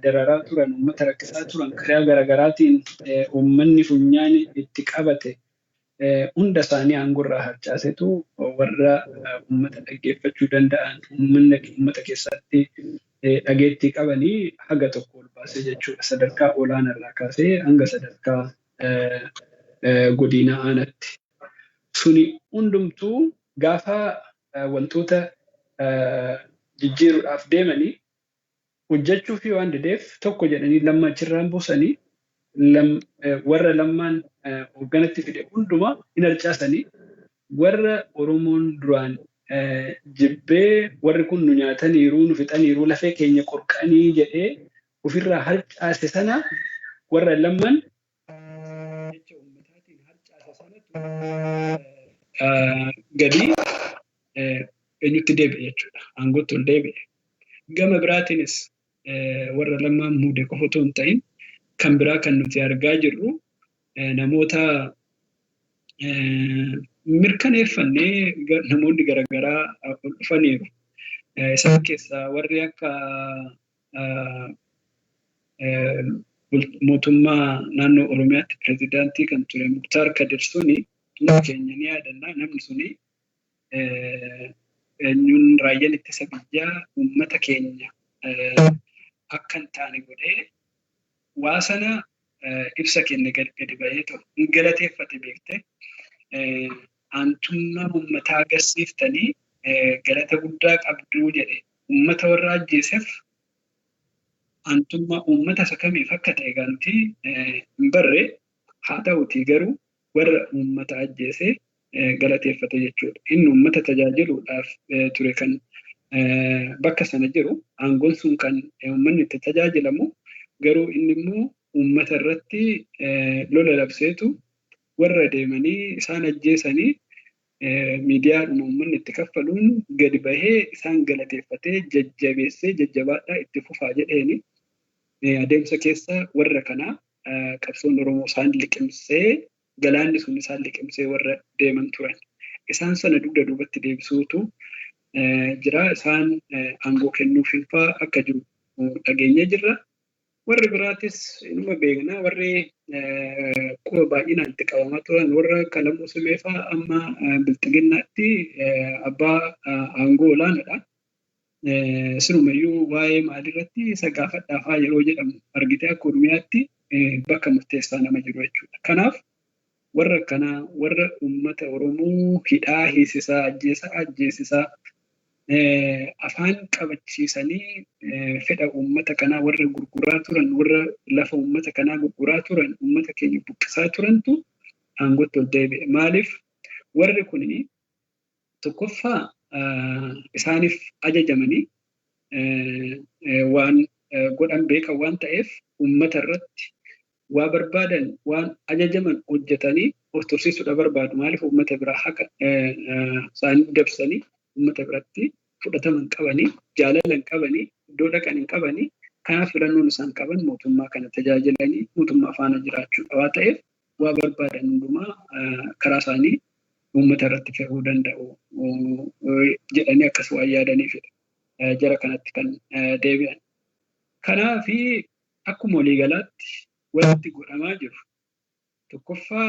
dararaa turan, uummata rakkisaa turan, karaa garaagaraatiin uummanni funyaan itti qabate hunda isaanii aangorraa harcaasetu warra uummata dhaggeeffachuu danda'an, uummata keessatti dhageettii qabanii haga tokko ol baasee jechuudha. Sadarkaa olaanaarraa kaasee hanga sadarkaa godina aanaatti. Suni hundumtuu gaafa wantoota jijjiiruudhaaf deemanii hojjechuu fi waan dideef tokko jedhanii Lammaa achirraan buusanii, warra Lammaan hoogganatti fide hundumaa hin harcaasanii, warra Oromoon duraan jibbee, warri kun nu nyaataniiru, nu fixaniiru, lafee keenya qorqanii jedhee ofirraa harcaase sana, warra Lammaan jecha uummataatiin harcaase sanatu gadi eenyutti deebi'e jechuudha. Aangootti ol deebi'e. Gama biraatiinis warra Lammaan muude qofa otoo hin ta'in, kan biraa kan nuti argaa jirru namoota mirkaneeffannee namoonni garaagaraa ol dhufaniiru. Isaan keessaa warri akka mootummaa naannoo Oromiyaatti pirezidaantii kan ture Muktaar Kadir suni hundi keenya ni yaadannaa. Namni suni eenyuun raayyaan ittisa biyyaa uummata keenya akka hin taane godhee waa sana ibsa kenne, gadi bahee ta'u hin galateeffate. Beekte, aantummaa uummataa agarsiiftanii galata guddaa qabduu jedhe. Uummata warra ajjeeseef aantummaa uummata isa kamiif akka ta'e egaa nuti hin barre. Haa ta'utii garuu warra uummata ajjeese galateeffate jechuudha. Inni uummata tajaajiluudhaaf ture kan bakka sana jiru, aangoon sun kan uummanni itti tajaajilamu, garuu inni immoo uummata irratti lola labseetu warra deemanii isaan ajjeesanii miidiyaadhuma uummanni itti kaffaluun gadi bahee isaan galateeffatee, jajjabeessee, jajjabaadhaa, itti fufaa jedheeni. Adeemsa keessa warra kanaa qabsoon Oromoo isaan liqimsee, galaanni sun isaan liqimsee warra deeman turan. Isaan sana dugda duubatti deebisuutu jira. Isaan aangoo kennuuf fa'aa akka jiru dhageenyee jirra. Warri biraatis inuma beekna, warri quba baay'inaan itti qabamaa turan, warra akka Lamuu Simee fa'aa, amma Bilxiginnaatti abbaa aangoo olaanaadha. Sirumayyuu waa'ee maalirratti isa gaafadhaa fa'aa yeroo jedhamu argitee, akka Oromiyaatti bakka murteessaa nama jiru jechuudha. Kanaaf warra akkanaa, warra uummata Oromoo hidhaa hiisisaa, ajjeesaa ajjeesisaa, afaan qabachiisanii fedha uummata kanaa warra gurguraa turan, warra lafa uummata kanaa gurguraa turan, uummata keenya buqqisaa turantu aangootti ol deebi'e. Maaliif? Warri kun tokkoffaa isaaniif ajajamanii waan godhan beekan waan ta'eef, uummata irratti waa barbaadan, waan ajajaman hojjetanii of tursiisuudha barbaadu. Maaliif? Uummata biraa haqa isaanii dabsanii uummata biratti fudhatama hin qabanii, jaalala hin qabanii, iddoo dhaqan hin qabanii. Kanaaf filannoon isaan qaban mootummaa kana tajaajilanii mootummaa faana jiraachuudha waa ta'eef, waa barbaadan hundumaa karaa isaanii uummata irratti fe'uu danda'u jedhanii akkas waan yaadaniifidha. Jara kanatti kan deebi'an. Kanaafi akkuma waliigalaatti wanti godhamaa jiru tokkoffaa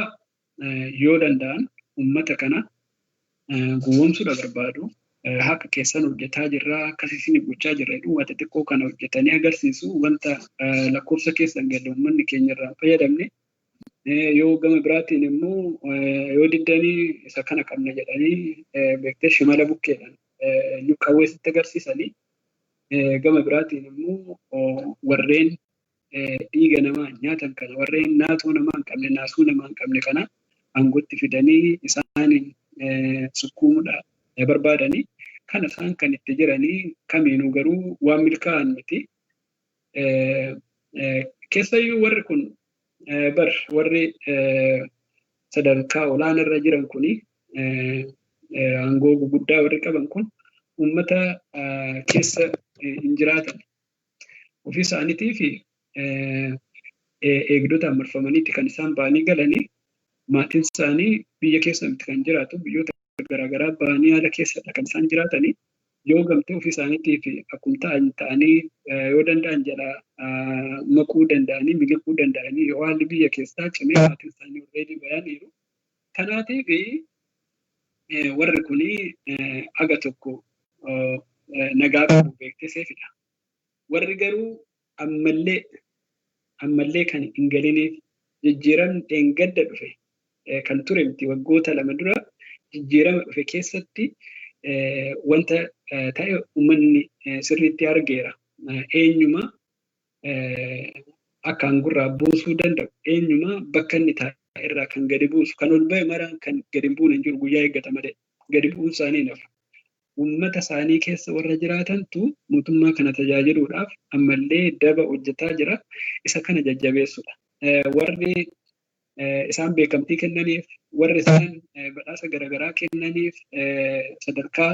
yoo danda'an uummata kana gowwoomsuudha barbaadu. Haqa keessan hojjetaa jirra, akkas isin gochaa jirra jedhu, wanta xiqqoo kana hojjetanii agarsiisu, wanta lakkoofsa keessan gadi uummanni keenya irraa hin fayyadamne. Yoo gama biraatiin immoo yoo diddanii isa kana qabna jedhanii, beektee, shimala bukkeedhaan qawwee sitti agarsiisanii, gama biraatiin immoo warreen dhiiga namaa nyaatan kana, warreen naatoo namaa hin qabne, naasuu namaa hin qabne kana aangootti fidanii isaaniin sukkuumuudha barbaadanii. Kana isaan kan itti jiranii kamiinuu garuu waan milkaa'an miti. Keessayyuu warri kun bar warri sadarkaa olaanaa irra jiran kuni, aangoo guguddaa warri qaban kun uummata keessa hin jiraatan. Ofii isaaniitii fi Eegdotaan marfamaniitti kan isaan ba'anii galanii maatiin isaanii biyya keessa miti kan jiraatu biyyoota garaagaraa ba'anii haala keessadha kan isaan jiraatanii yoo gamtee ofii isaaniitiif akkuma ta'an ta'anii yoo danda'an jalaa maquu danda'anii miliquu danda'anii yoo haalli biyya keessaa cimee maatiin isaanii already bayaniiru. Kanaatiif warri kuni aga tokko nagaa qabu beektee seefidha. Warri garuu ammallee kan hin galiniif jijjiiramni dheengadda dhufe kan ture miti waggoota 2 dura jijjiirama dhufe keessatti wanta ta'e uummanni sirriitti argeera. Eenyuma akka aangurraa buusuu danda'u eenyuma bakka inni taa'e irraa kan gadi buusu kan ol ba'e maraan kan gadi hin buune hin jiru guyyaa eeggata malee gadi bu'uun isaanii nafu. Uummata isaanii keessa warra jiraatantu mootummaa kana tajaajiluudhaaf ammallee daba hojjetaa jira. Isa kana jajjabeessudha. Warri isaan beekamtii kennaniif, warri isaan badhaasa garaagaraa kennaniif sadarkaa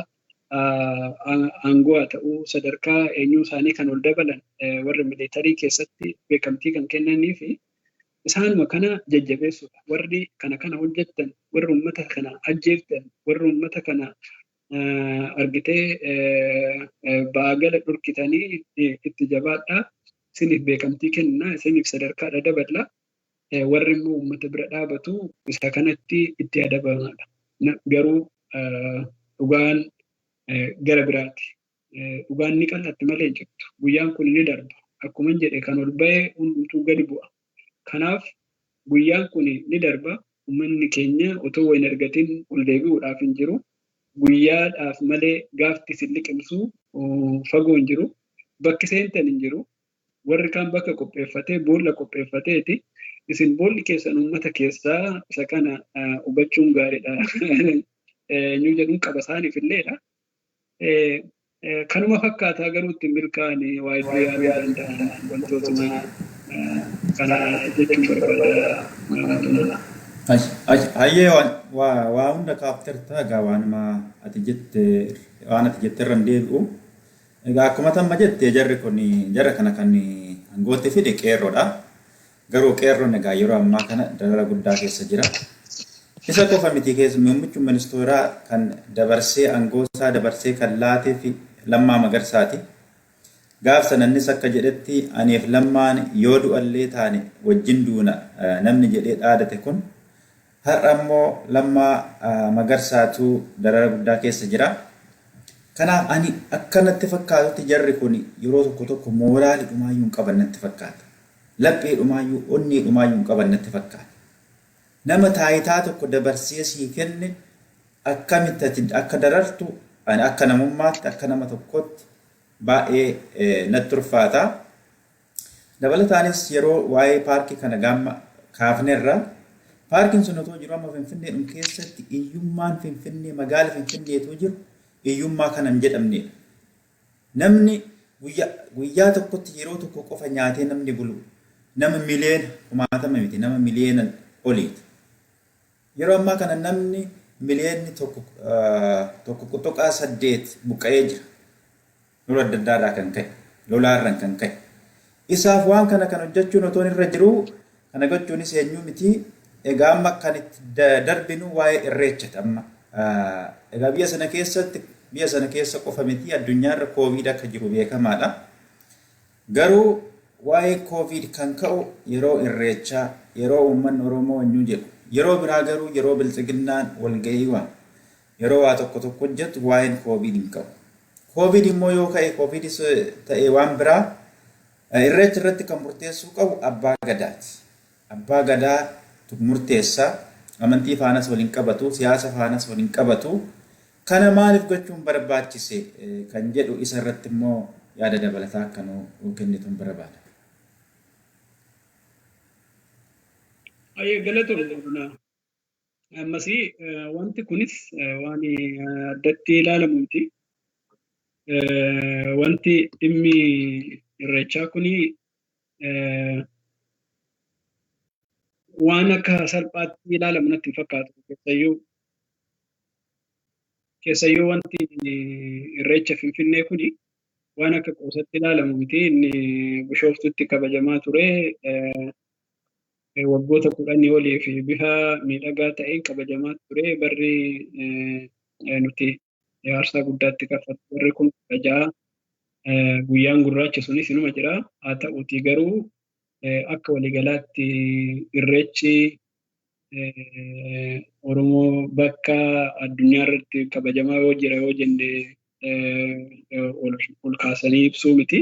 aangoo haa ta'uu sadarkaa eenyuu isaanii kan ol dabalan warri militarii keessatti beekamtii kan kennanii fi isaanuma kana jajjabeessudha. Warri kana kana hojjettan, warri uummata kana ajjeeftan, warri uummata kana argitee baagala dhorkitanii itti jabaadhaa. Isiniif beekamtii kennaa, isiniif sadarkaadha dabala. Warri immoo uummata bira dhaabatu isa kanatti itti adabamaadha. Garuu dhugaan gara biraati. Dhugaan ni qal'atti malee hin jirtu. Guyyaan kun ni darba. Akkuma jedhe kan ol ba'e hundumtuu gadi bu'a. Kanaaf guyyaan kun ni darba. Uummanni keenya otoo hin argatin ol deebi'uudhaaf hin jiru. Guyyaadhaaf malee gaafti isin liqimsu fagoo hin jiru. Bakki seentan hin jiru. Warri kaan bakka qopheeffatee boolla qopheeffateeti. Isin boolli keessan uummata keessaa isa kana hubachuun gaariidha. Eenyu jedhuun qaba isaaniif illeedha. Kanuma fakkaataa garuu ittiin milkaa'anii waa hedduu yaaduu danda'an wantootuma kana jechuun barbaada. Hayyee waa hunda kaafterta egaa waanuma ati jette waan ati jette irra hin deebi'u. Egaa akkuma tamma jette jarri kun jarra kana kan aangootti fide qeerroodha. Garuu qeerroon egaa yeroo ammaa kana darara guddaa keessa jira. Isa qofa miti keessa muummichi ministeeraa kan dabarsee aangoo isaa dabarsee kan laatee fi Lammaa Magarsaati. Gaaf sana innis akka jedhetti aniif Lammaan yoo du'allee taane wajjin duuna namni jedhee dhaadate kun har'a immoo Lammaa Magarsaatu darara guddaa keessa jira. Kanaaf ani akka natti fakkaatutti jarri kun yeroo tokko tokko mooraalii dhumaayyuu hin qaban natti fakkaata. Laphee dhumaayyuu onnee dhumaayyuu hin qaban natti fakkaata. Nama taayitaa tokko dabarsee sii kenne akkamitti ati akka darartu ani akka namummaatti akka nama tokkotti baay'ee natti ulfaata. Dabalataanis yeroo waa'ee paarkii kana gaamma kaafnerra paarkiin sun otoo jiru amma Finfinneedhum keessatti hiyyummaan Finfinnee magaala Finfinneetu jiru hiyyummaa kana hin jedhamnedha. Namni guyyaa tokkotti yeroo tokko qofa nyaatee namni bulu nama miliyoona kumaatama miti nama miliyoona oliiti. Yeroo ammaa kana namni miliyoonni 1.8 buqqa'ee jira. Lola adda addaarraa kan ka'e, lolaarraan kan ka'e. Isaaf waan kana kan hojjechuun otoo irra jiru kana gochuunis eenyuu miti. Egaa amma kan itti darbinu waa'ee irreechati amma. Egaa biyya sana keessatti biyya sana keessa qofa miti addunyaarra kooviid akka jiru beekamaadha. Garuu waa'ee kooviid kan ka'u yeroo irreechaa yeroo uummanni Oromoo eenyu jedhu yeroo biraa garuu yeroo biltsiginnaan walga'ii waan yeroo waa tokko tokko hojjetu waa'een kooviid hin ka'u. Kooviid immoo yoo ka'e kooviidis ta'e waan biraa irreecha irratti kan murteessuu qabu abbaa gadaati. Abbaa gadaa murteessa amantii faanas waliin qabatu siyaasa faanas waliin qabatu kana maaliif gochuun barbaachise kan jedhu isa irratti immoo yaada dabalataa akka nu kennituun barbaada. Ayyee galatoomna. Ammasii wanti kunis waan addatti ilaalamu miti. Wanti dhimmi irreechaa kuni waan akka salphaatti ilaalamu natti hin fakkaatu. Keessayyuu wanti irreecha Finfinnee kuni waan akka qoosatti ilaalamu miti. Inni Bishooftutti kabajamaa ture. Waggoota 10 olii fi bifa miidhagaa ta'een kabajamaa ture. Barri nuti aarsaa guddaatti kaffallu barri kun 16 guyyaan gurraachi sunis inuma jira. Haa ta'uutii garuu akka waliigalaatti irreechi Oromoo bakka addunyaa irratti kabajamaa yoo jira yoo jenne ol kaasanii ibsuu miti.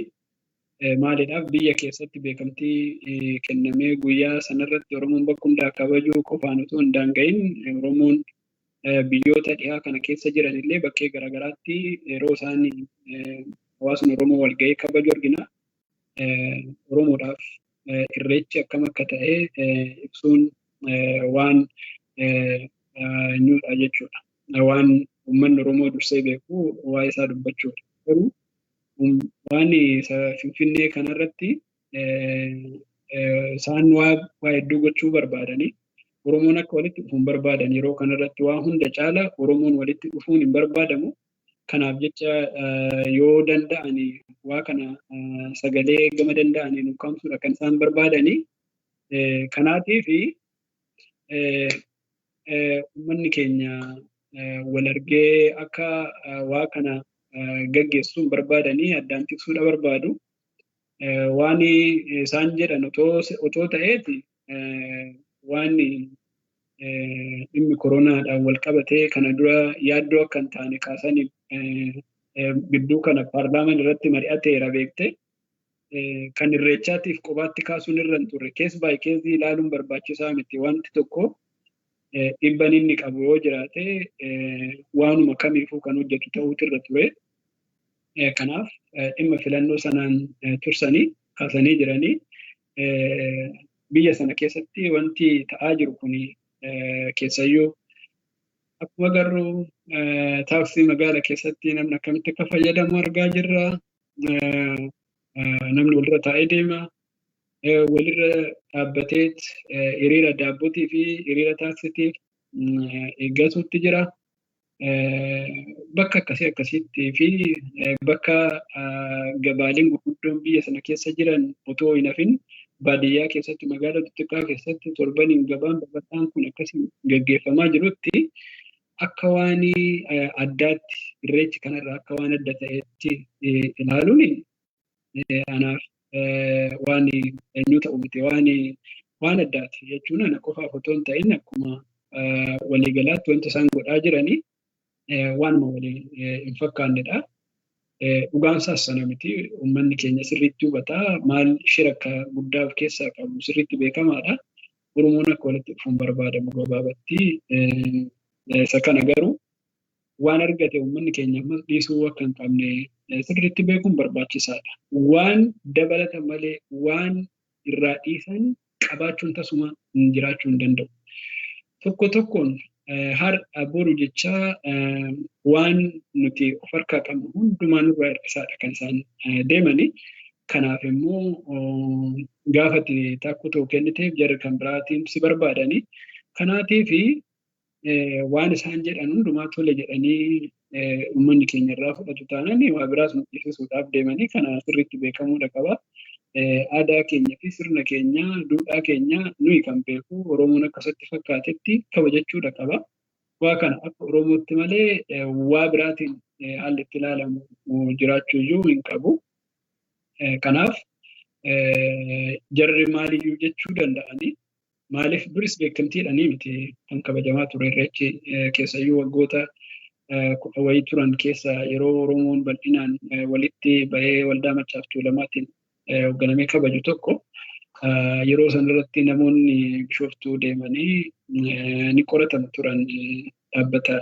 Maaliidhaaf biyya keessatti beekamtii kennamee guyyaa sanarratti Oromoon bakka hundaa kabajuu qofaan otoo hin daanga'in Oromoon biyyoota dhihaa kana keessa jiran illee bakkee garaagaraatti yeroo isaan hawaasni Oromoo walga'ee kabaju argina. Oromoodhaaf irreechi akkam akka ta'e ibsuun waan eenyudha jechuudha. Waan uummanni Oromoo dursee beeku waa'ee isaa dubbachuudha. Garuu waan Finfinnee kanarratti isaan waa hedduu gochuu barbaadanii Oromoon akka walitti dhufu hin barbaadan. Yeroo kanarratti waa hunda caala Oromoon walitti dhufuun hin barbaadamu. Kanaaf jecha yoo danda'ani waa kana sagalee gama danda'aniin ukkaamsuudha kan isaan barbaadanii. Kanaatiif uummanni keenya wal argee akka waa kana gaggeessuu hin barbaadanii addaan tiksuudha barbaadu. Waan isaan jedhan otoo ta'eeti waan dhimmi koronaadhaan wal qabatee kana dura yaaddoo akka hin taane kaasanii gidduu kana paarlaamaan irratti mari'ateera beekte. Kan irreechaatiif kophaatti kaasuun irra hin turre kees baay keezii ilaaluun barbaachisaa miti. Wanti tokko dhibban inni qabu yoo jiraate waanuma kamiifuu kan hojjetu ta'uutu irra ture. Kanaaf dhimma filannoo sanaan tursanii kaasanii jiranii biyya sana keessatti wanti ta'aa jiru kun keessayyuu akkuma agarru taaksii magaala keessatti namni akkamitti akka fayyadamu argaa jirra. Namni walirra taa'ee deema. Walirra dhaabbateet hiriira daabbootii fi hiriira taaksitiif eeggatuutti jira. Bakka akkasii akkasiitti fi bakka gabaaleen gurguddoon biyya sana keessa jiran otoo hin hafin baadiyyaa keessatti magaalaa xixiqqaa keessatti torbaniin gabaan babal'aan kun akkasiin gaggeeffamaa jirutti akka waan addaatti irreechi kanarraa akka waan adda ta'etti ilaaluun anaaf waan eenyu ta'u miti waan addaati jechuun ana qofaaf otoo hin ta'in akkuma waliigalaatti wanti isaan godhaa jiranii waanuma walii hin fakkaannedha. Dhugaan isaas sana miti. Uummanni keenya sirriitti hubataa maal shira akka guddaa of keessaa qabu sirriitti beekamaadha. Oromoon akka walitti dhufuun barbaadamu gabaabatti. Isa kana garuu waan argate uummanni keenya ammas dhiisuu akka hin qabne sirriitti beekuun barbaachisaadha. Waan dabalatan malee waan irraa dhiisan qabaachuun tasuma jiraachuu hin danda'u. Tokko tokkoon har'a boru jechaa waan nuti of harkaa qabnu hundumaa nurraa hir'isaadha kan isaan deemani. Kanaaf immoo gaafa ati takkuu ta'u kenniteef jarri kan biraatiin si barbaadani. Kanaatiif waan isaan jedhan hundumaa tole jedhanii uummanni keenya irraa fudhatu taanaan waa biraas nu dhiisisuudhaaf deemanii kana sirriitti beekamuudha qaba. Aadaa keenya fi sirna keenya, duudhaa keenya nuyi kan beeku Oromoon akkasatti fakkaatetti kabajachuudha qaba. Waa kana akka Oromootti malee waa biraatiin haalli itti ilaalamu jiraachuu iyyuu hin qabu. Kanaaf jarri maaliyyuu jechuu danda'anii maaliif duris beekamtiidhaanii miti kan kabajamaa ture irreechi keessayyuu waggoota 10 wayii turan keessa yeroo Oromoon bal'inaan walitti bahee waldaa Maccaaf Tuulamaatiin hoogganamee kabaju tokko yeroo sanarratti namoonni Bishooftuu deemanii ni qoratamu turan dhaabbata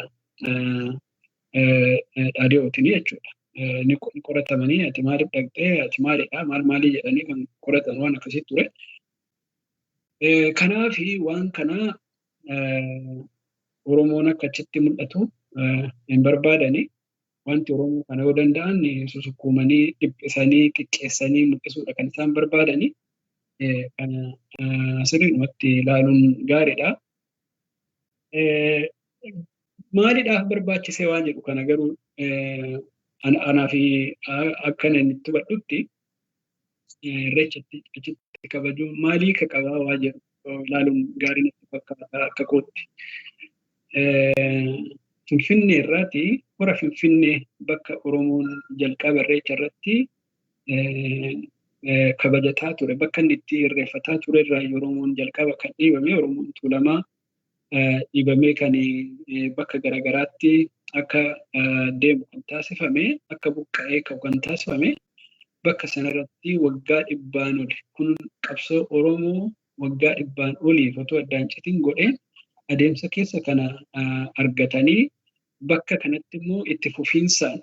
dhaadhiyootiin jechuudha. Ni qoratamanii ati maaliif dhaqxee ati maalidha maal maalii jedhanii kan qoratan waan akkasii ture. Kanaaf waan kana Oromoon akka achitti mul'atu hin barbaadani. Wanti Oromoo kana yoo danda'an susukkuumanii dhiphisanii xiqqeessanii mul'isuudha kan isaan barbaadani. Kana sirriidhumatti ilaaluun gaariidha. Maaliidhaaf barbaachisee waan jedhu kana garuu anaaf akka inni itti hubadhutti irreecha achitti kabajuun maalii ka qabaa waa jedhu ilaaluun gaarii natti fakkaata akka kootti. Finfinnee irraati hora Finfinnee bakka Oromoon jalqaba irreecha irratti kabajataa ture bakka inni itti irreeffataa ture irraa Oromoon jalqaba kan dhiibame Oromoon Tuulamaa dhiibamee kan bakka garaagaraatti akka deemu kan taasifame akka buqqa'ee ka'u kan taasifame bakka sanarratti waggaa 100 oli kun qabsoo Oromoo waggaa 100 oliif otoo addaan citiin godhee adeemsa keessa kana argatanii bakka kanatti immoo itti fufiinsaan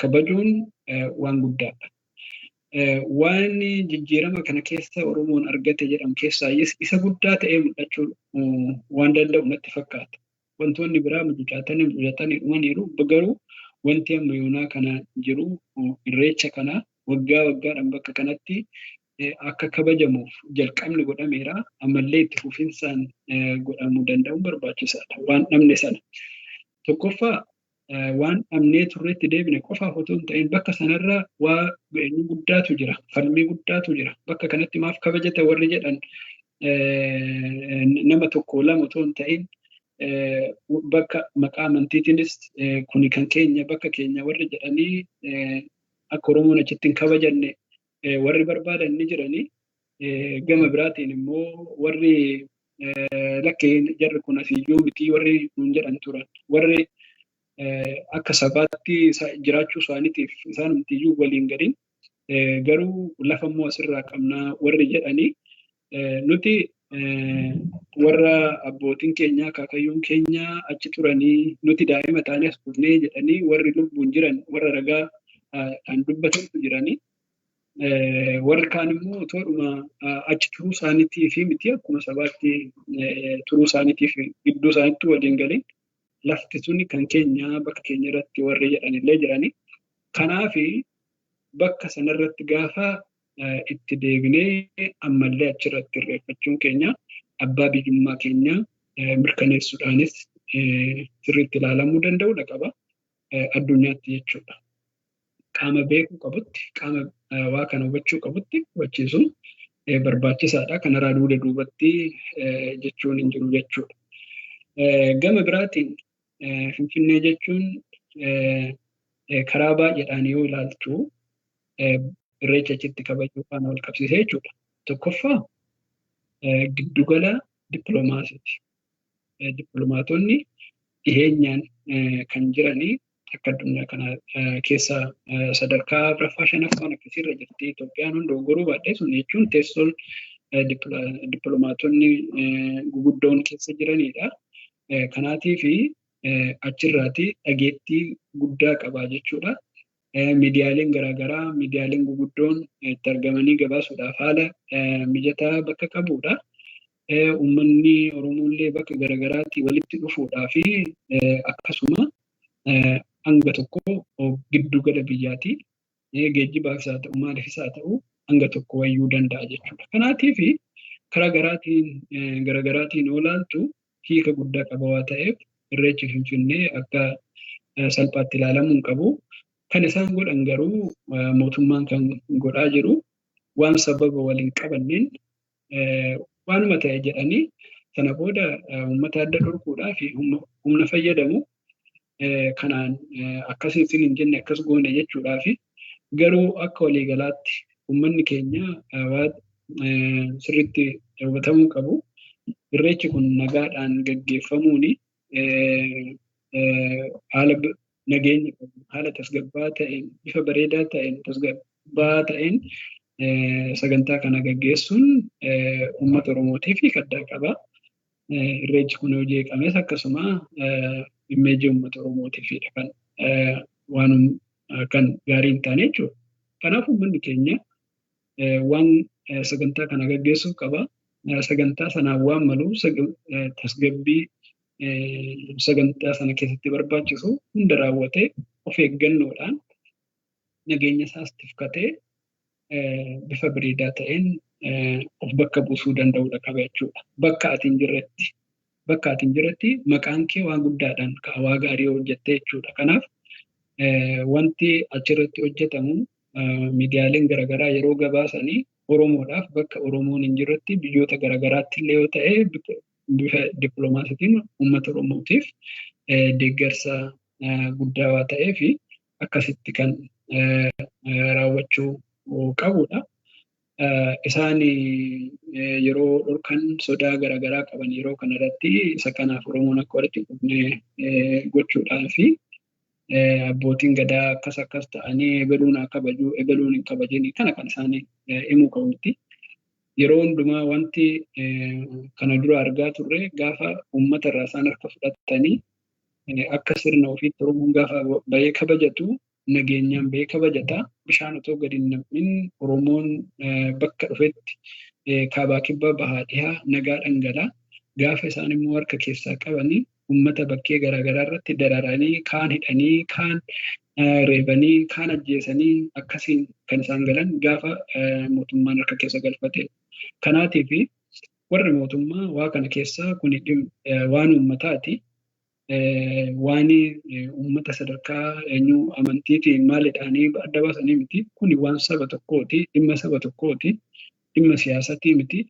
kabajuun waan guddaadha. Waan jijjiirama kana keessa Oromoon argate jedhamu keessaa isa guddaa ta'ee mul'achuu waan danda'u natti fakkaata. Wantoonni biraa mucucaatanii mucucaatanii dhumaniiru garuu wanti amma yoonaa kana jiru irreecha kana waggaa waggaadhaan bakka kanatti akka kabajamuuf jalqabni godhameera. Ammallee itti fufinsaan godhamuu danda'uun barbaachisaadha. Waan dhabne sana. Tokkoffaa waan dhabnee turreetti deebine qofaaf otoo hin ta'in bakka sanarra waa guddaatu jira. Falmii guddaatu jira. Bakka kanatti maaf kabajata warri jedhan nama tokko lama otoo hin ta'in bakka maqaa amantiitiinis kuni kan keenya bakka keenya warri jedhanii akka Oromoon achitti hin kabajanne warri barbaadan ni jiranii. Gama biraatiin immoo warri lakkee jarri kun asiyyuu miti warri nuun jedhan turan warri akka sabaatti jiraachuu isaaniitiif isaanumtiyyuu waliin gadiin garuu lafa immoo asirraa qabnaa warri jedhanii nuti warra abbootiin keenya akaakayyuun keenya achi turanii nuti daa'ima taanee as dhufnee jedhanii warri lubbuun jiran warra ragaa kan dubbatantu jiranii. Warri kaan immoo otoodhuma achi turuu isaaniitii fi miti akkuma sabaatti turuu isaaniitiif gidduu isaaniitti waliin galiin lafti suni kan keenya bakka keenya irratti warri jedhanillee jiranii. Kanaafi bakka sanarratti gaafa itti deebinee ammallee achirratti irreeffachuun keenya abbaa biyyummaa keenya mirkaneessuudhaanis sirriitti ilaalamuu danda'uudha qaba addunyaatti jechuudha. Qaama beekuu qabutti, qaama waa kana hubachuu qabutti hubachiisuun barbaachisaadha. Kanarraa duuda duubatti jechuun hin jiru jechuudha. Gama biraatiin Finfinnee jechuun karaa baay'eedhaan yoo ilaaltu irreecha achitti kabajuu faana wal qabsiisee jechuudha. Tokkoffaa giddugala dippiloomaasiiti. Dippiloomaatonni dhiheenyaan kan jiranii akka addunyaa kana keessa sadarkaa 4ffaa 5ffaan akkasiirra jirti. Itoophiyaan hundi dogongoruu baadhee sun jechuun teessoon dippiloomaatonni guguddoon keessa jiranidha. Kanaatiifi achirraati dhageettii guddaa qabaa jechuudha. Miidiyaaleen garaagaraa miidiyaaleen guguddoon itti argamanii gabaasuudhaaf haala mijataa bakka qabudha. Uummanni Oromoollee bakka garaagaraatti walitti dhufuudhaa fi akkasuma hanga tokko giddugala biyyaati. Geejjibaafis haa ta'u maaliifis haa ta'u hanga tokko wayyuu danda'a jechuudha. Kanaatiif karaa garaagaraatiin yoo ilaaltu hiika guddaa qaba waa ta'eef irreechi Finfinnee akka salphaatti ilaalamuu hin qabu. Kan isaan godhan garuu mootummaan kan godhaa jiru waan sababa waliin qabanneen waanuma ta'e jedhanii sana booda uummata adda dhorkuudhaa fi humna fayyadamu kanaan akkasii isin hin jenne akkas goone jechuudhaa fi garuu akka waliigalaatti uummanni keenya waan sirriitti hubatamuu qabu. Irreechi kun nagaadhaan gaggeeffamuuni haala nageenya qabu, haala tasgabbaa'aa ta'een, bifa bareedaa ta'een, tasgabbaa'aa ta'een sagantaa kana gaggeessuun uummata Oromootiif addaa qaba. Irreechi kun yoo jeeqames akkasuma immeejii uummata Oromootiifidha kan waan kan gaarii hin taane jechuudha. Kanaaf uummanni keenya waan sagantaa kana gaggeessuuf qaba. Sagantaa sanaan waan malu tasgabbii sagantaa sana keessatti barbaachisu hunda raawwatee of eeggannoodhaan nageenya isaas tifkatee bifa bareedaa ta'een of bakka buusuu danda'uudha qaba jechuudha. Bakka ati hin jirretti bakka ati hin jirretti maqaan kee waan guddaadhaan waa gaarii hojjette jechuudha. Kanaaf wanti achirratti hojjetamu miidiyaaleen garaagaraa yeroo gabaasanii Oromoodhaaf bakka Oromoon hin jirretti biyyoota garaagaraatti illee yoo ta'e bifa dippiloomaasiitiin uummata Oromootiif deeggarsa guddaa waa ta'ee fi akkasitti kan raawwachuu qabudha. Isaan yeroo dhorkan sodaa garaagaraa qaban yeroo kanarratti isa kanaaf Oromoon akka walitti hin dhufne gochuudhaa fi abbootiin gadaa akkas akkas ta'anii ebaluun haa kabajuu ebaluun hin kabajin kana kan isaan himuu qabu miti. Yeroo hundumaa wanti kana dura argaa turre gaafa uummata irraa isaan harka fudhatanii akka sirna ofiitti Oromoon gaafa bahee kabajatu nageenyaan bahee kabajata. Bishaan otoo gadi hin nam'in Oromoon bakka dhufetti kaabaa kibbaa bahaa dhihaa nagaa dhangala. Gaafa isaan immoo harka keessaa qabanii uummata bakkee garaagaraa irratti dararanii kaan hidhanii kaan reebanii kaan ajjeesanii akkasiin kan isaan galan gaafa mootummaan harka keessa galfate. Kanaatiif warri mootummaa waa kana keessaa kun waan uummataati. Waan uummata sadarkaa eenyu amantiitiin maalidhaanii adda baasanii miti. Kuni waan saba tokkooti, dhimma saba tokkooti, dhimma siyaasatii miti.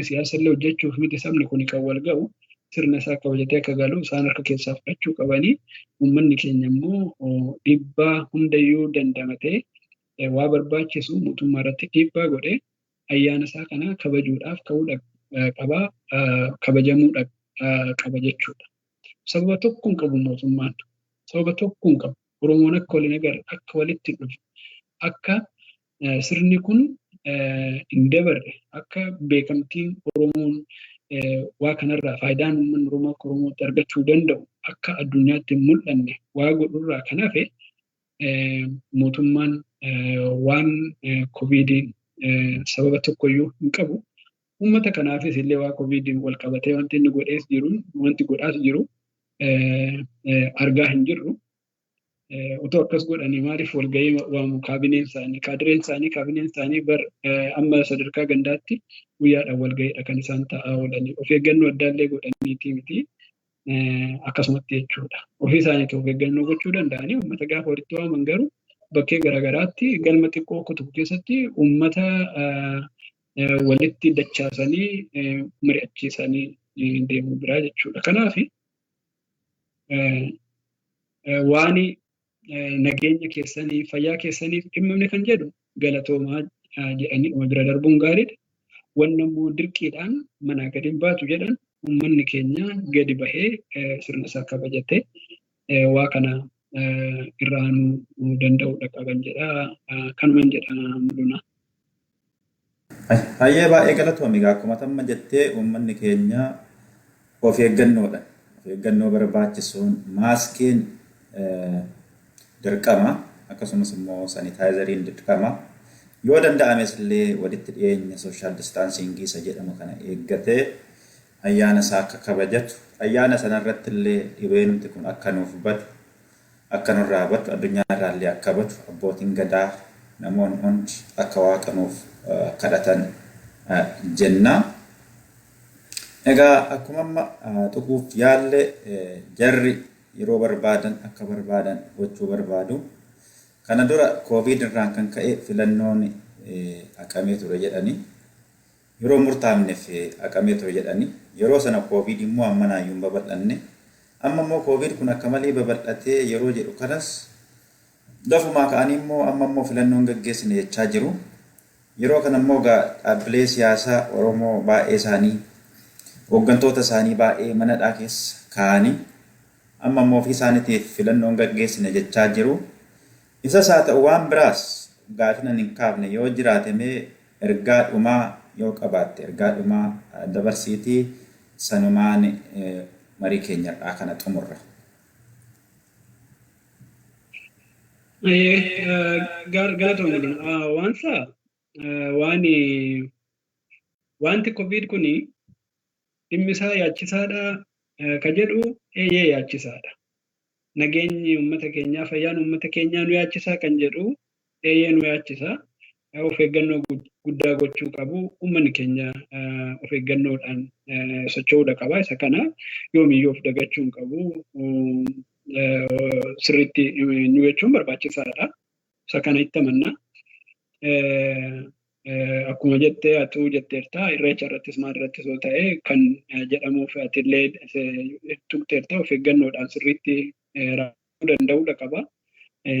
Siyaasa illee hojjechuuf miti sabni kun kan wal ga'u sirna isaa kabajatee akka galu isaan harka keessaa fudhachuu qabanii uummanni keenya immoo dhiibbaa hundayyuu dandamatee waa barbaachisu mootummaa irratti dhiibbaa godhee ayyaana isaa kana kabajuudhaaf ka'uu qabaa kabajamuu qaba jechuudha. Sababa tokko hin qabu mootummaan. Sababa tokko hin qabu. Oromoon akka waliin agarre, akka walitti dhufe, akka sirni kun hin dabarre, akka beekamtiin Oromoon waa kanarraa faayidaan uummanni Oromoo akka Oromootti argachuu danda'u akka addunyaatti hin mul'anne waa godhurraa kan hafe mootummaan waan kooviidiin sababa tokkoyyuu hin qabu. Uummata kanaafis illee waa kooviidiin wal qabatee wanti inni godhees jiru, wanti godhaas jiru argaa hin jirru. Otoo akkas godhanii maaliif walgahii waamu kaabineen isaanii, kaadireen isaanii, kaabineen isaanii bar amma sadarkaa gandaatti guyyaadhaan walgahiidha kan isaan taa'aa oolanii. Of eeggannoo addaallee godhaniitii miti akkasumatti jechuudha. Ofii isaaniitii of eeggannoo gochuu danda'anii uummata gaafa walitti waaman garuu bakkee garaagaraatti galma xiqqoo tokko keessatti uummata walitti dachaasanii mari'achiisanii deemuu biraa jechuudha. Kanaaf waan nageenya keessanii fayyaa keessaniif dhimmamne kan jedhu galatoomaa jedhanii dhuma bira darbuun gaariidha. Wanni immoo dirqiidhaan manaa gadi hin baatu jedhan uummanni keenya gadi bahee sirna isaa kabajatee waa kana irraa nu danda'uudha qaban jedha. Kanuman jedha Mul'unaa. Hayyee baay'ee galatoomi egaa akkuma tamma jettee uummanni keenya of eeggannoodha. Of eeggannoo barbaachisuun maaskiin dirqama akkasumas immoo sanitaayizariin dirqama. Yoo danda'ames illee walitti dhiyeenya social distancing isa jedhamu kana eeggatee ayyaana isaa akka kabajatu ayyaana sanarratti illee dhibeenumti kun akka nuuf badu akka nurraa badu addunyaa irraa illee akka badu abbootiin gadaa namoonni hundi akka waaqa nuuf kadhatan jenna. Egaa akkuma amma tuquuf yaalle jarri yeroo barbaadan akka barbaadan gochuu barbaadu. Kana dura kooviid irraan kan ka'e filannoon haqamee ture jedhani. Yeroo murtaa'amneef haqamee ture jedhani. Yeroo sana kooviid immoo ammanaayyuu hin babal'anne. Amma immoo kooviid kun akka malee babal'atee yeroo jedhu kanas lafumaa ka'anii immoo amma immoo filannoon gaggeessine jechaa jiru. Yeroo kana immoo egaa dhaabbilee siyaasaa Oromoo baay'ee isaanii hooggantoota isaanii baay'ee manadhaa keessa kaa'anii amma immoo ofii isaaniitiif filannoon gaggeessine jechaa jiru. Isas haa ta'u waan biraas gaafinan hin kaafne yoo jiraate mee ergaa dhumaa yoo qabaatte ergaa dhumaa dabarsiitii sanumaan marii keenyarraa kana xumurra. Galatoomi Mul'unaa. Waansa waan wanti kooviid kuni dhimmi isaa yaachisaadha ka jedhu eeyyee yaachisaadha. Nageenyi uummata keenyaa fayyaan uummata keenyaa nu yaachisaa kan jedhu eeyyee nu yaachisa. Of eeggannoo guddaa gochuu qabu. Uummanni keenya of eeggannoodhaan socho'uudha qaba. Isa kana yoomiyyuu of dagachuu hin qabu. Sirriitti nu jechuun barbaachisaadha. Isa kana itti amanna. Akkuma jettee atuu jetteerta irreecha irrattis maal irrattis yoo ta'e kan jedhamuuf atillee tuqxeerta of eeggannoodhaan sirriitti raawwachuu danda'uudha qaba.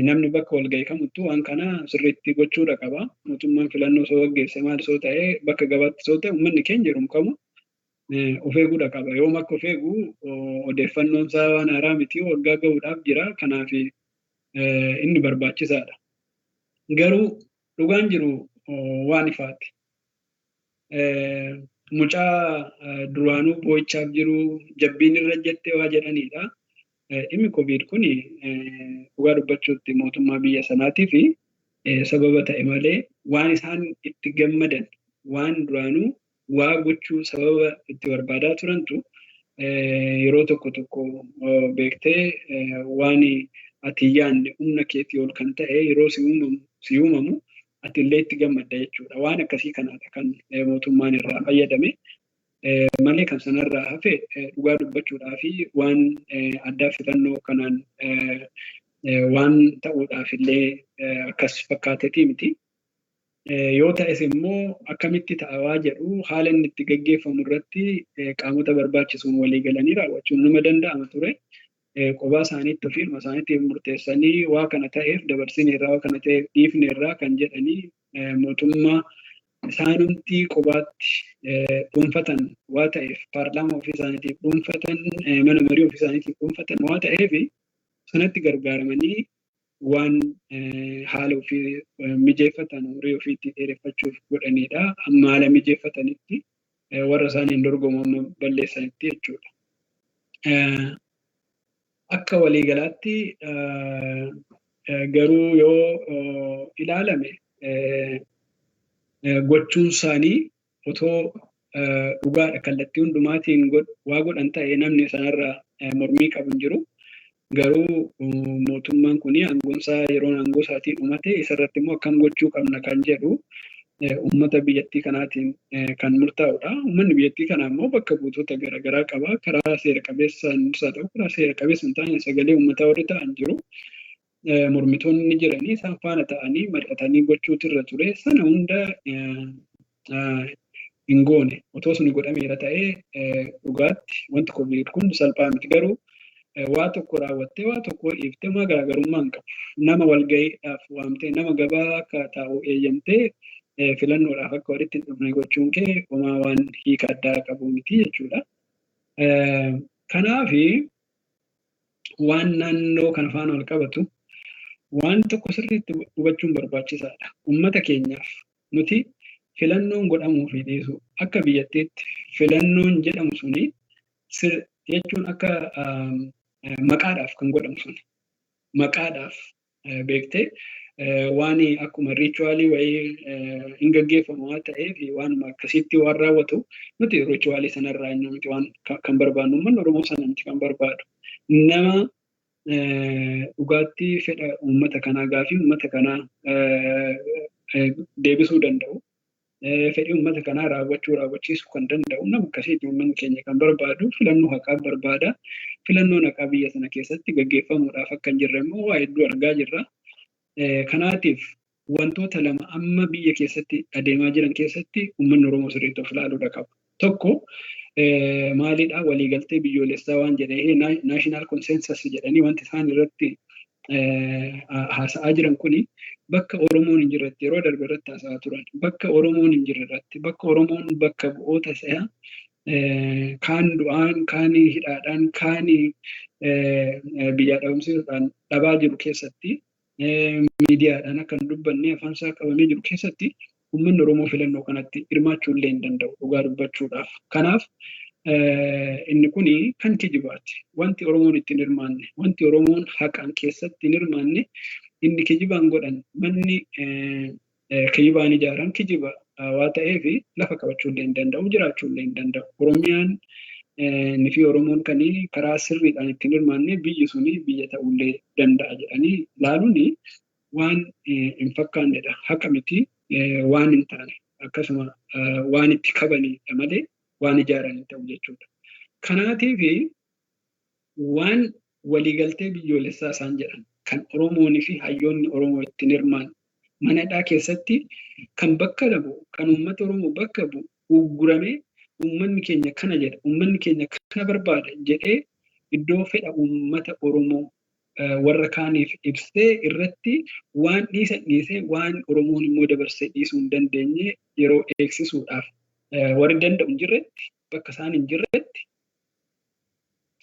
Namni bakka walga'ii kamittuu waan kana sirriitti gochuudha qaba. Mootummaan filannoo soo gaggeesse maal soo ta'e bakka gabaatti soo ta'e uummanni keenya yeroo kamu of eeguudha qaba. Yoom akka of eegu odeeffannoon isaa waan haaraa miti waggaa gahuudhaaf jira. Kanaaf inni barbaachisaadha. Garuu dhugaan jiru waan ifaati. Mucaa duraanuu boo'ichaaf jiru jabbiin irra jettee waa jedhanidha. Dhimmi Covid kun dhugaa dubbachuutti mootummaa biyya sanaatii fi sababa ta'e malee waan isaan itti gammadan waan duraanuu waa gochuu sababa itti barbaadaa turantu yeroo tokko tokko beektee waan ati yaadne humna keetii ol kan ta'e yeroo si uumamu ati illee itti gammadda jechuudha. Waan akkasii kanaadha kan mootummaan irraa fayyadame. Malee kan sanarraa hafe dhugaa dubbachuudhaa fi waan addaa filannoo kanaan waan ta'uudhaaf illee akkas fakkaateetii miti. Yoo ta'es immoo akkamitti ta'a waa jedhu haala inni itti gaggeeffamu irratti qaamota barbaachisuun walii galanii raawwachuun nama danda'ama ture. Qobaa isaaniitti ofiirma isaaniitti murteessanii waa kana ta'eef dabarsineerraa waa kana ta'eef dhiifneerraa kan jedhanii mootummaa isaanumti qobaatti dhuunfatan waa ta'eef paarlaamaa ofii isaaniitiif dhuunfatan mana marii ofii isaaniitiif dhuunfatan waa ta'eef sanatti gargaaramanii waan haala ofii mijeeffatan umurii ofiitti dheereffachuuf godhanidha. Amma haala mijeeffatanitti warra isaaniin dorgomu amma balleessanitti jechuudha. Akka waliigalaatti garuu yoo ilaalame gochuun isaanii otoo dhugaadha kallattii hundumaatiin waa godhan ta'e namni sanarraa mormii qabu hin jiru. Garuu mootummaan kun aangoonsaa yeroo aangoo isaatii dhumate isarratti immoo akkam gochuu qabna kan jedhu uummata biyyattii kanaatiin kan murtaa'udha. Uummanni biyyattii kanaa immoo bakka buutota garaagaraa qaba. Karaa seera qabeessaan isaa ta'u karaa seera qabeessa hin taane sagalee uummataa warri ta'an jiru. Mormitoonni jiranii isaan faana ta'anii mari'atanii gochuutu irra ture. Sana hunda hin goone. Otoo suni godhameera ta'ee dhugaatti wanti Covid kun salphaa miti. Garuu waa tokko raawwattee waa tokko dhiiftee maa garaagarummaa hin qabu. Nama walga'iidhaaf waamtee nama gabaa akka taa'u eeyyamtee filannoodhaaf akka walitti hin dhufne gochuun kee homaa waan hiika addaa qabu miti jechuudha. Kanaafi waan naannoo kana faana wal qabatu waan tokko sirriitti hubachuun barbaachisaadha. Uummata keenyaaf nuti filannoon godhamuu fi dhiisu akka biyyattiitti filannoon jedhamu suni jechuun akka maqaadhaaf kan godhamu suni maqaadhaaf beektee waan akkuma riichuwaalii wayii hin gaggeeffamu waan ta'eef waanuma akkasitti waan raawwatu nuti riichuwaalii sanarraa inni miti waan kan barbaadnu uummanni Oromoo sana miti kan barbaadu. Nama dhugaatti fedha uummata kanaa gaafii uummata kanaa deebisuu danda'u fedhii uummata kanaa raawwachuu raawwachiisuu kan danda'u nama akkasiiti uummanni keenya kan barbaadu filannoo haqaa barbaada. Filannoon haqaa biyya sana keessatti gaggeeffamuudhaaf akka hin jirre immoo waa hedduu argaa jirra. Kanaatiif wantoota lama amma biyya keessatti adeemaa jiran keessatti uummanni Oromoo sirriitti of ilaaluudha qaba. Tokko maalidha waliigaltee biyyoolessaa waan jedhee national consensus jedhanii wanti isaan irratti haasa'aa jiran kuni bakka Oromoon hin jirretti yeroo darbe irratti haasa'aa turan. Bakka Oromoon hin jirre irratti bakka Oromoon bakka bu'oota isaa kaan du'aan kaan hidhaadhaan kaan biyyaa dhabamsiisuudhaan dhabaa jiru keessatti miidiyaadhaan akka hin dubbanne afaan isaa qabamee jiru keessatti uummanni Oromoo filannoo kanatti hirmaachuu illee hin danda'u dhugaa dubbachuudhaaf. Kanaaf inni kuni kan kijibaati. Wanti Oromoon ittiin hirmaanne, wanti Oromoon haqaan keessatti hin hirmaanne inni kijibaan godhan manni kijibaan ijaaran kijiba waa ta'eef lafa qabachuu illee hin danda'u, jiraachuu illee hin danda'u. Oromiyaan inni fi Oromoon kan karaa sirriidhaan ittiin hirmaanne biyyi suni biyya ta'uu illee danda'a jedhanii ilaaluun waan hin fakkaannedha. Haqa miti waan hin taane akkasuma waan itti qabanidha malee waan ijaaran hin ta'u jechuudha. Kanaatiif waan waliigaltee biyyoolessaa isaan jedhan kan Oromoonii fi hayyoonni Oromoo ittiin hirmaan Mana hidhaa keessatti kan bakka bu'u, kan uummata Oromoo bakka bu'u ugguramee uummanni keenya kana jedha, uummanni keenya kana barbaada jedhee iddoo fedha uummata Oromoo warra kaaniif ibsee irratti waan dhiisan dhiisee waan Oromoon immoo dabarsee dhiisuu hin dandeenye yeroo eegsisuudhaaf warri danda'u hin jirretti, bakka isaan hin jirretti,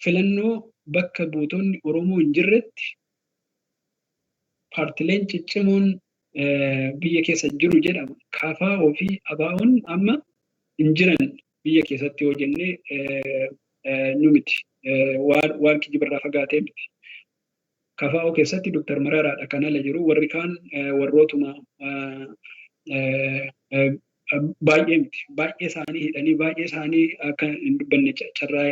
filannoo bakka buutonni Oromoo hin jirretti, paartileen ciccimoon biyya keessa jiru jedhamu KFO fi ABO'n amma hin jiran biyya keessatti yoo jennee nu miti. Waan kijibarraa fagaatee miti. KFO keessatti Dr. Mararaadha kan ala jiru, warri kaan warrootuma baay'ee miti. Baay'ee isaanii hidhanii, baay'ee isaanii akka hin dubbanne carraa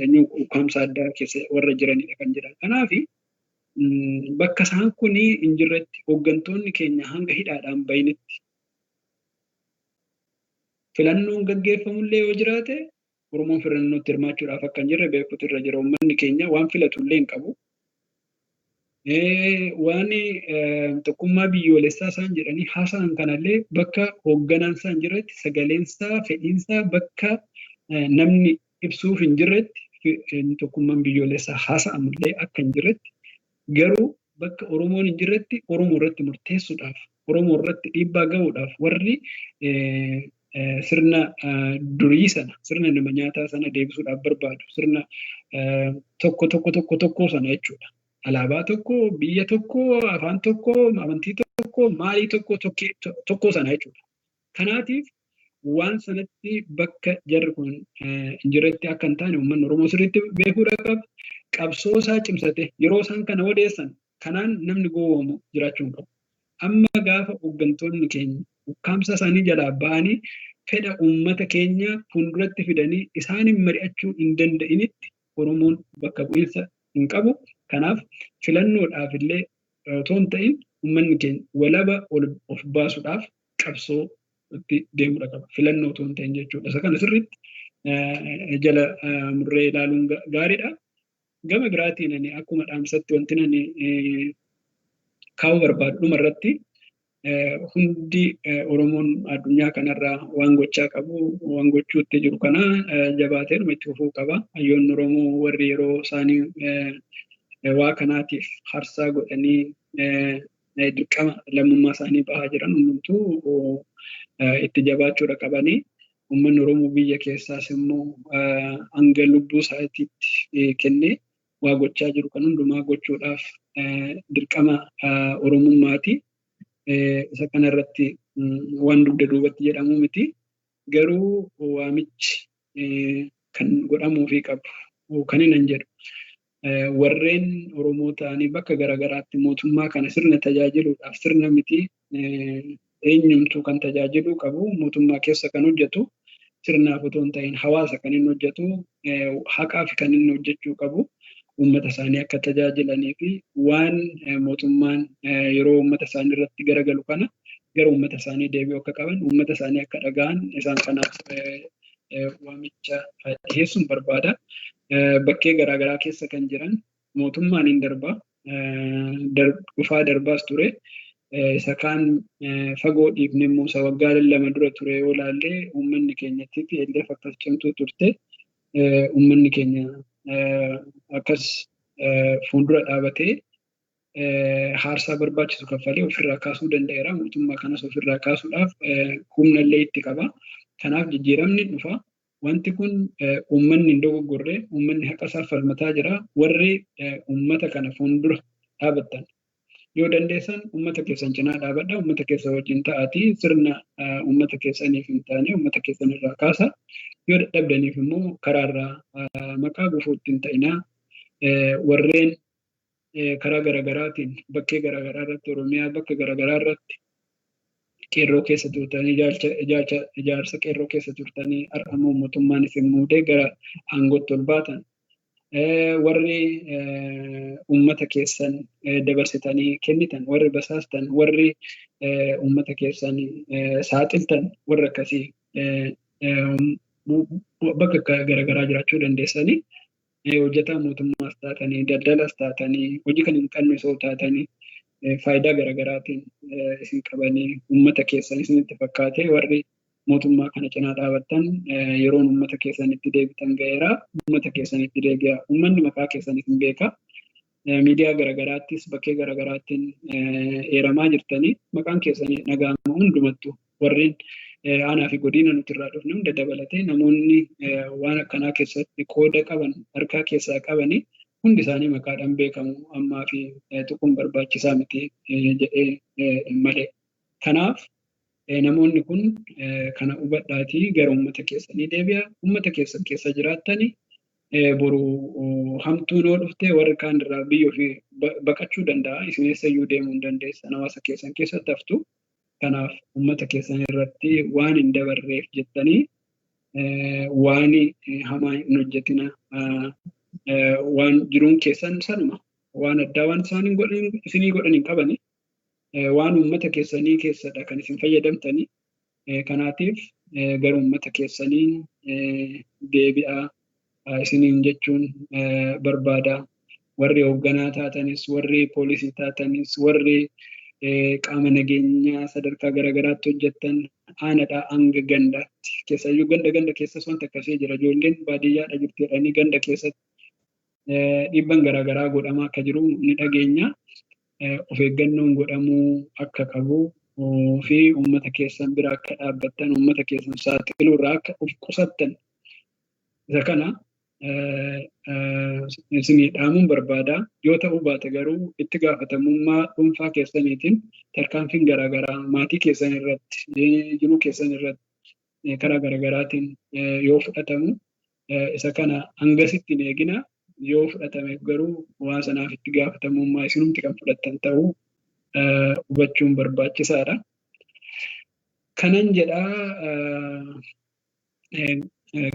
eenyu ukkaamsa addaa keessa warra jiranidha kan jedhan. Kanaaf bakka isaan kun hin jirretti, hooggantoonni keenya hanga hidhaadhaan bahinitti, filannoon gaggeeffamullee yoo jiraate Oromoon filannootti hirmaachuudhaaf akka hin jirre beekuutu irra jira. Uummanni keenya waan filatullee hin qabu. Waan tokkummaa biyyoolessaa isaan jedhanii haasa'an kanallee bakka hoogganaan isaa hin jirretti, sagaleensaa, fedhiinsaa bakka namni ibsuuf hin jirretti tokkummaan biyyoolessaa haasa'amullee akka hin jirretti, garuu bakka Oromoon hin jirretti Oromoo irratti murteessuudhaaf, Oromoo irratti dhiibbaa gahuudhaaf warri sirna durii sana, sirna nama nyaataa sana deebisuudhaaf barbaadu, sirna tokko tokko tokko tokko sana jechuudha. Alaabaa tokko, biyya tokko, afaan tokko, amantii tokko, maalii tokko tokko sana jechuudha. Kanaatiif waan sanatti bakka jarri kun hin jirretti akka hin taane uummanni Oromoo sirriitti beekuudha qaba. Qabsoo isaa cimsate yeroo isaan kana odeessan kanaan namni gowwoomu jiraachuu hin qabu. Amma gaafa hooggantoonni keenya ukkaamsa isaanii jalaa ba'anii fedha uummata keenya fuulduratti fidanii isaaniin mari'achuu hin danda'initti Oromoon bakka bu'iinsa hin qabu. Kanaaf filannoodhaaf illee otoo hin ta'in uummanni keenya walaba of baasuudhaaf qabsoo itti deemuudha qaba. Filannoo otoo hin ta'in jechuudha. Isa kana sirriitti jala murree ilaaluun gaariidha. Gama biraatiin ani akkuma dhaamsatti wanti ani kaa'uu barbaadu dhuma irratti, hundi Oromoon addunyaa kanarraa waan gochaa qabu, waan gochuutti jiru kana jabaatee dhuma itti fufuu qaba. Hayyoonni Oromoo warri yeroo isaanii waa kanaatiif harsaa godhanii dirqama lammummaa isaanii bahaa jiran hundumtuu itti jabaachuudha qabanii. Uummanni Oromoo biyya keessaas immoo hanga lubbuu isaatiitti kennee waa gochaa jiru kan hundumaa gochuudhaaf dirqama Oromummaati. Isa kanarratti waan dugda duubatti jedhamu miti. Garuu waamichi kan godhamuufii qabu kan hin jedhu, warreen Oromoo ta'anii bakka garaagaraatti mootummaa kana sirna tajaajiluudhaaf, sirna miti, eenyumtuu kan tajaajiluu qabu, mootummaa keessa kan hojjetu sirnaaf otoo hin ta'in hawaasa kan inni hojjetu, haqaaf kan inni hojjechuu qabu, uummata isaanii akka tajaajilanii fi waan mootummaan yeroo uummata isaanii irratti garagalu kana gara uummata isaanii deebi'uu akka qaban, uummata isaanii akka dhaga'an isaan kanaaf waamicha dhiyeessuun barbaada. Bakkee garaagaraa keessa kan jiran mootummaan hin darba, dhufaa darbaas ture. Isa kaan fagoo dhiifne immoo isa waggaa 2 dura ture yoo ilaalle uummanni keenya TPLF akkas cimtuu turte, uummanni keenya akkas fuuldura dhaabatee haarsaa barbaachisu kaffalee ofirraa kaasuu danda'eera. Mootummaa kanas ofirraa kaasuudhaaf humna illee itti qaba. Kanaaf jijjiiramni dhufa. Wanti kun uummanni hin dogoggorre, uummanni haqa isaa falmataa jira. Warri uummata kana fuuldura dhaabattan yoo dandeessan uummata keessan cinaa dhaabadha. Uummata keessa wajjin ta'aatii sirna uummata keessaniif hin taane uummata keessan irraa kaasa. Yoo dadhabdaniif immoo karaarraa maqaa gufuutti hin ta'inaa. Warreen karaa garaagaraatiin bakkee garaagaraa irratti, Oromiyaa bakka garaagaraa irratti qeerroo keessa turtanii, ijaarsa qeerroo keessa turtanii har'a immoo mootummaan isin muudee gara aangootti ol baatan, warri uummata keessan dabarsitanii kennitan, warri basaastan, warri uummata keessan saaxiltan, warri akkasii bakka garaagaraa jiraachuu dandeessanii, hojjetaa mootummaas taatanii, daldalas taatanii, hojii kan hin qabne osoo taatanii, faayidaa garaagaraatiin isin qabanii uummata keessan isinitti fakkaate warri mootummaa kana cinaa dhaabattan yeroon uummata keessanitti deebitan ga'eera. Uummata keessanitti deebi'a. Uummanni maqaa keessan isin beeka. Miidiyaa garaagaraattis bakkee garaagaraattiin eeramaa jirtanii maqaan keessanii dhaga'ama hundumattu warreen aanaa fi godina nuti irraa dhufne hunda dabalatee namoonni waan akkanaa keessatti qooda qaban harkaa keessaa qabanii hundi isaanii maqaadhaan beekamu ammaa fi tuquun barbaachisaa miti jedhee malee. Kanaaf namoonni kun kana hubadhaatii gara uummata keessanii deebi'a. Uummata keessan keessa jiraattanii boru hamtuun yoo dhufte warri kaan irraa biyya ofii baqachuu danda'a. Isin eessayyuu deemuu hin dandeessan hawaasa keessan keessatti haftu. Kanaaf uummata keessan irratti waan hin dabarreef jettanii waan hamaa hin hojjetina. Waan jiruun keessan sanuma. Waan addaa waan isaan isinii godhan hin qabani. Waan uummata keessanii keessadha kan isin fayyadamtanii. Kanaatiif gara uummata keessanii deebi'aa isiniin jechuun barbaada. Warri hoogganaa taatanis, warri poolisii taatanis, warri qaama nageenyaa sadarkaa garaagaraatti hojjettan aanadhaa hanga gandaatti. Keessayyuu ganda ganda keessas wanta akkasii jira. Ijoolleen baadiyyaadha jirti jedhanii ganda keessatti dhiibban garaagaraa godhamaa akka jiru ni dhageenya. Of eeggannoon godhamuu akka qabu fi uummata keessan bira akka dhaabbattan, uummata keessan saaxiluurraa akka of qusattan isa kana isinii dhaamuun barbaada. Yoo ta'uu baate garuu itti gaafatamummaa dhuunfaa keessaniitiin tarkaanfiin garaagaraa maatii keessan irratti, jiruu keessan irratti karaa garaagaraatiin yoo fudhatamu isa kana hangasitti hin eegina. Yoo fudhatame garuu waan sanaaf itti gaafatamummaa isinumti kan fudhattan ta'uu hubachuun barbaachisaadha. Kanan jedhaa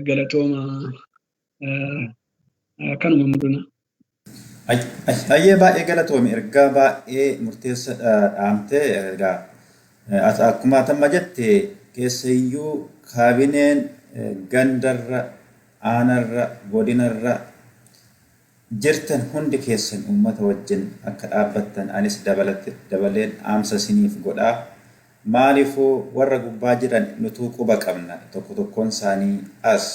galatooma kanuma muduna. Baay'ee baay'ee galatoomi ergaa baay'ee murteessaadha dhaamtee egaa akkuma atamma jette keessayyuu kaabineen gandarra aanarra godinarra jirtan hundi keessan uummata wajjin akka dhaabbattan anis dabaleen dhaamsa isiniif godhaa. Maaliifuu warra gubbaa jiran nutuu quba qabna tokko tokkoon isaanii as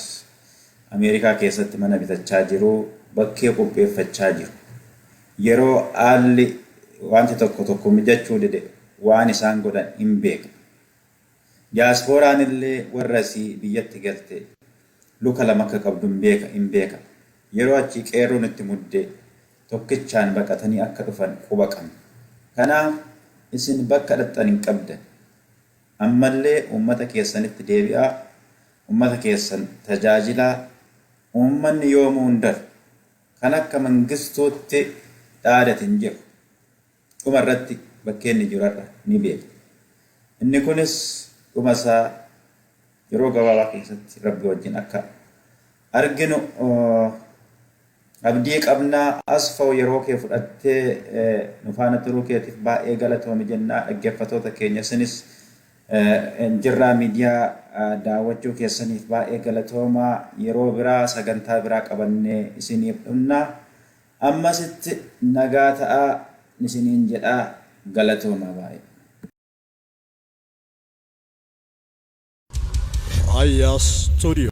Ameerikaa keessatti mana bitachaa jiru, bakkee qopheeffachaa jiru. Yeroo haalli wanti tokko tokko mijachuu dide waan isaan godhan hin beeknu. Diyaaspooraan illee warra asii biyyatti galte luka lama akka qabdu hin beeka. Yeroo achii qeerroon itti muddee tokkichaan baqatanii akka dhufan quba qabna. Kanaaf isin bakka dhaqxan hin qabdan. Ammallee uummata keessanitti deebi'aa, uummata keessan tajaajilaa, uummanni yoomuu hin darbu. Kan akka mangistuutti dhaadate hin jiru. Dhuma irratti bakkeen inni jiru har'a ni beekna. Inni kunis dhuma isaa yeroo gabaabaa keessatti Rabbi wajjin akka arginu abdii qabnaa. Asfaw yeroo kee fudhattee nu faana turuu keetiif baay'ee galatoomi jennaa. Dhaggeeffatoota keenya isinis jirraa miidiyaa daawwachuu keessaniif baay'ee galatoomaa. Yeroo biraa sagantaa biraa qabannee isiniif dhufnaa. Ammasitti nagaa ta'aa isiniin jedhaa galatoomaa baay'ee. Aya Studio.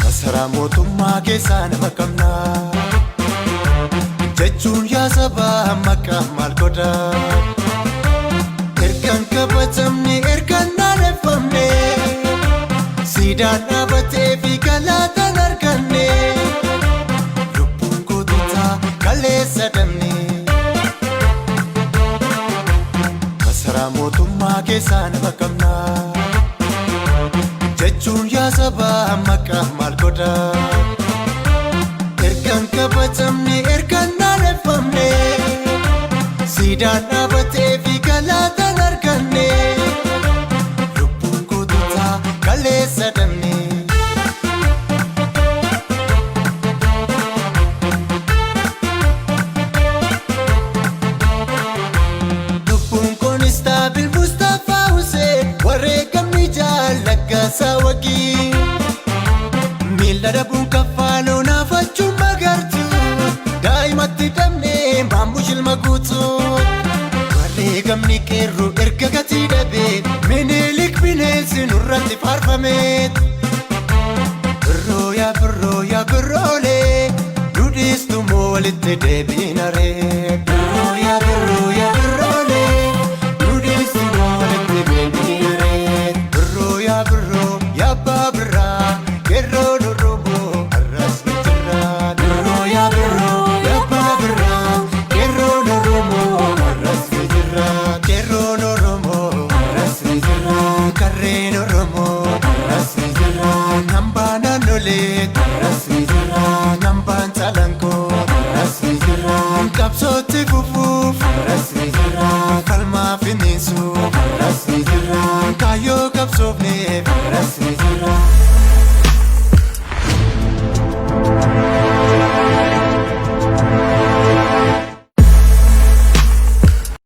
Masaraa mootummaa keessaa nama qabna jechuun yaa sabaa maqaa maal godha? Ergaan kabajamne ergaan naaneffamne siidaan dhaabatee fi galaataan arganne lubbuun goototaa kaleessa damne. Masaraa mootummaa keessaa nama qabna jechuun yaa sabaa maqaa maal godha? Ergaan kabajamne ergaan naaneffamne siidaan dhaabatee fi galaataan Beela dhabuun kaffaaloo naafachuun magartu. Daa'imatti dhabnee maammu shilma guutu. Wareegamni qeerroo erga gatii dhabee minilik bineensi nurratti faarfame. Birroo yaa birroo yaa birroolee dudhiistu moo walitti deebiinaree. Birroo yaa birroo yaa birroolee dudhiistu moo walitti deebiinaree. Birroo yaa birroo yaa abbaa birraa qeerroo dorroboo har'as ni jirra. Birroo yaa birroo yaa abbaa birraa qeerroo dorroboo har'as ni jirra. Qeerroon Oromoo har'as ni jirra. Karreen Oromoo har'as ni jirra. Nambaa naannolee har'as ni jirra. Nambaan calanqoo har'as ni jirra. Qabsootti fufuuf har'as ni jirra. Falmaa finiisuuf har'as ni jirra. Kaayyoo qabsoofneef har'as ni jirra.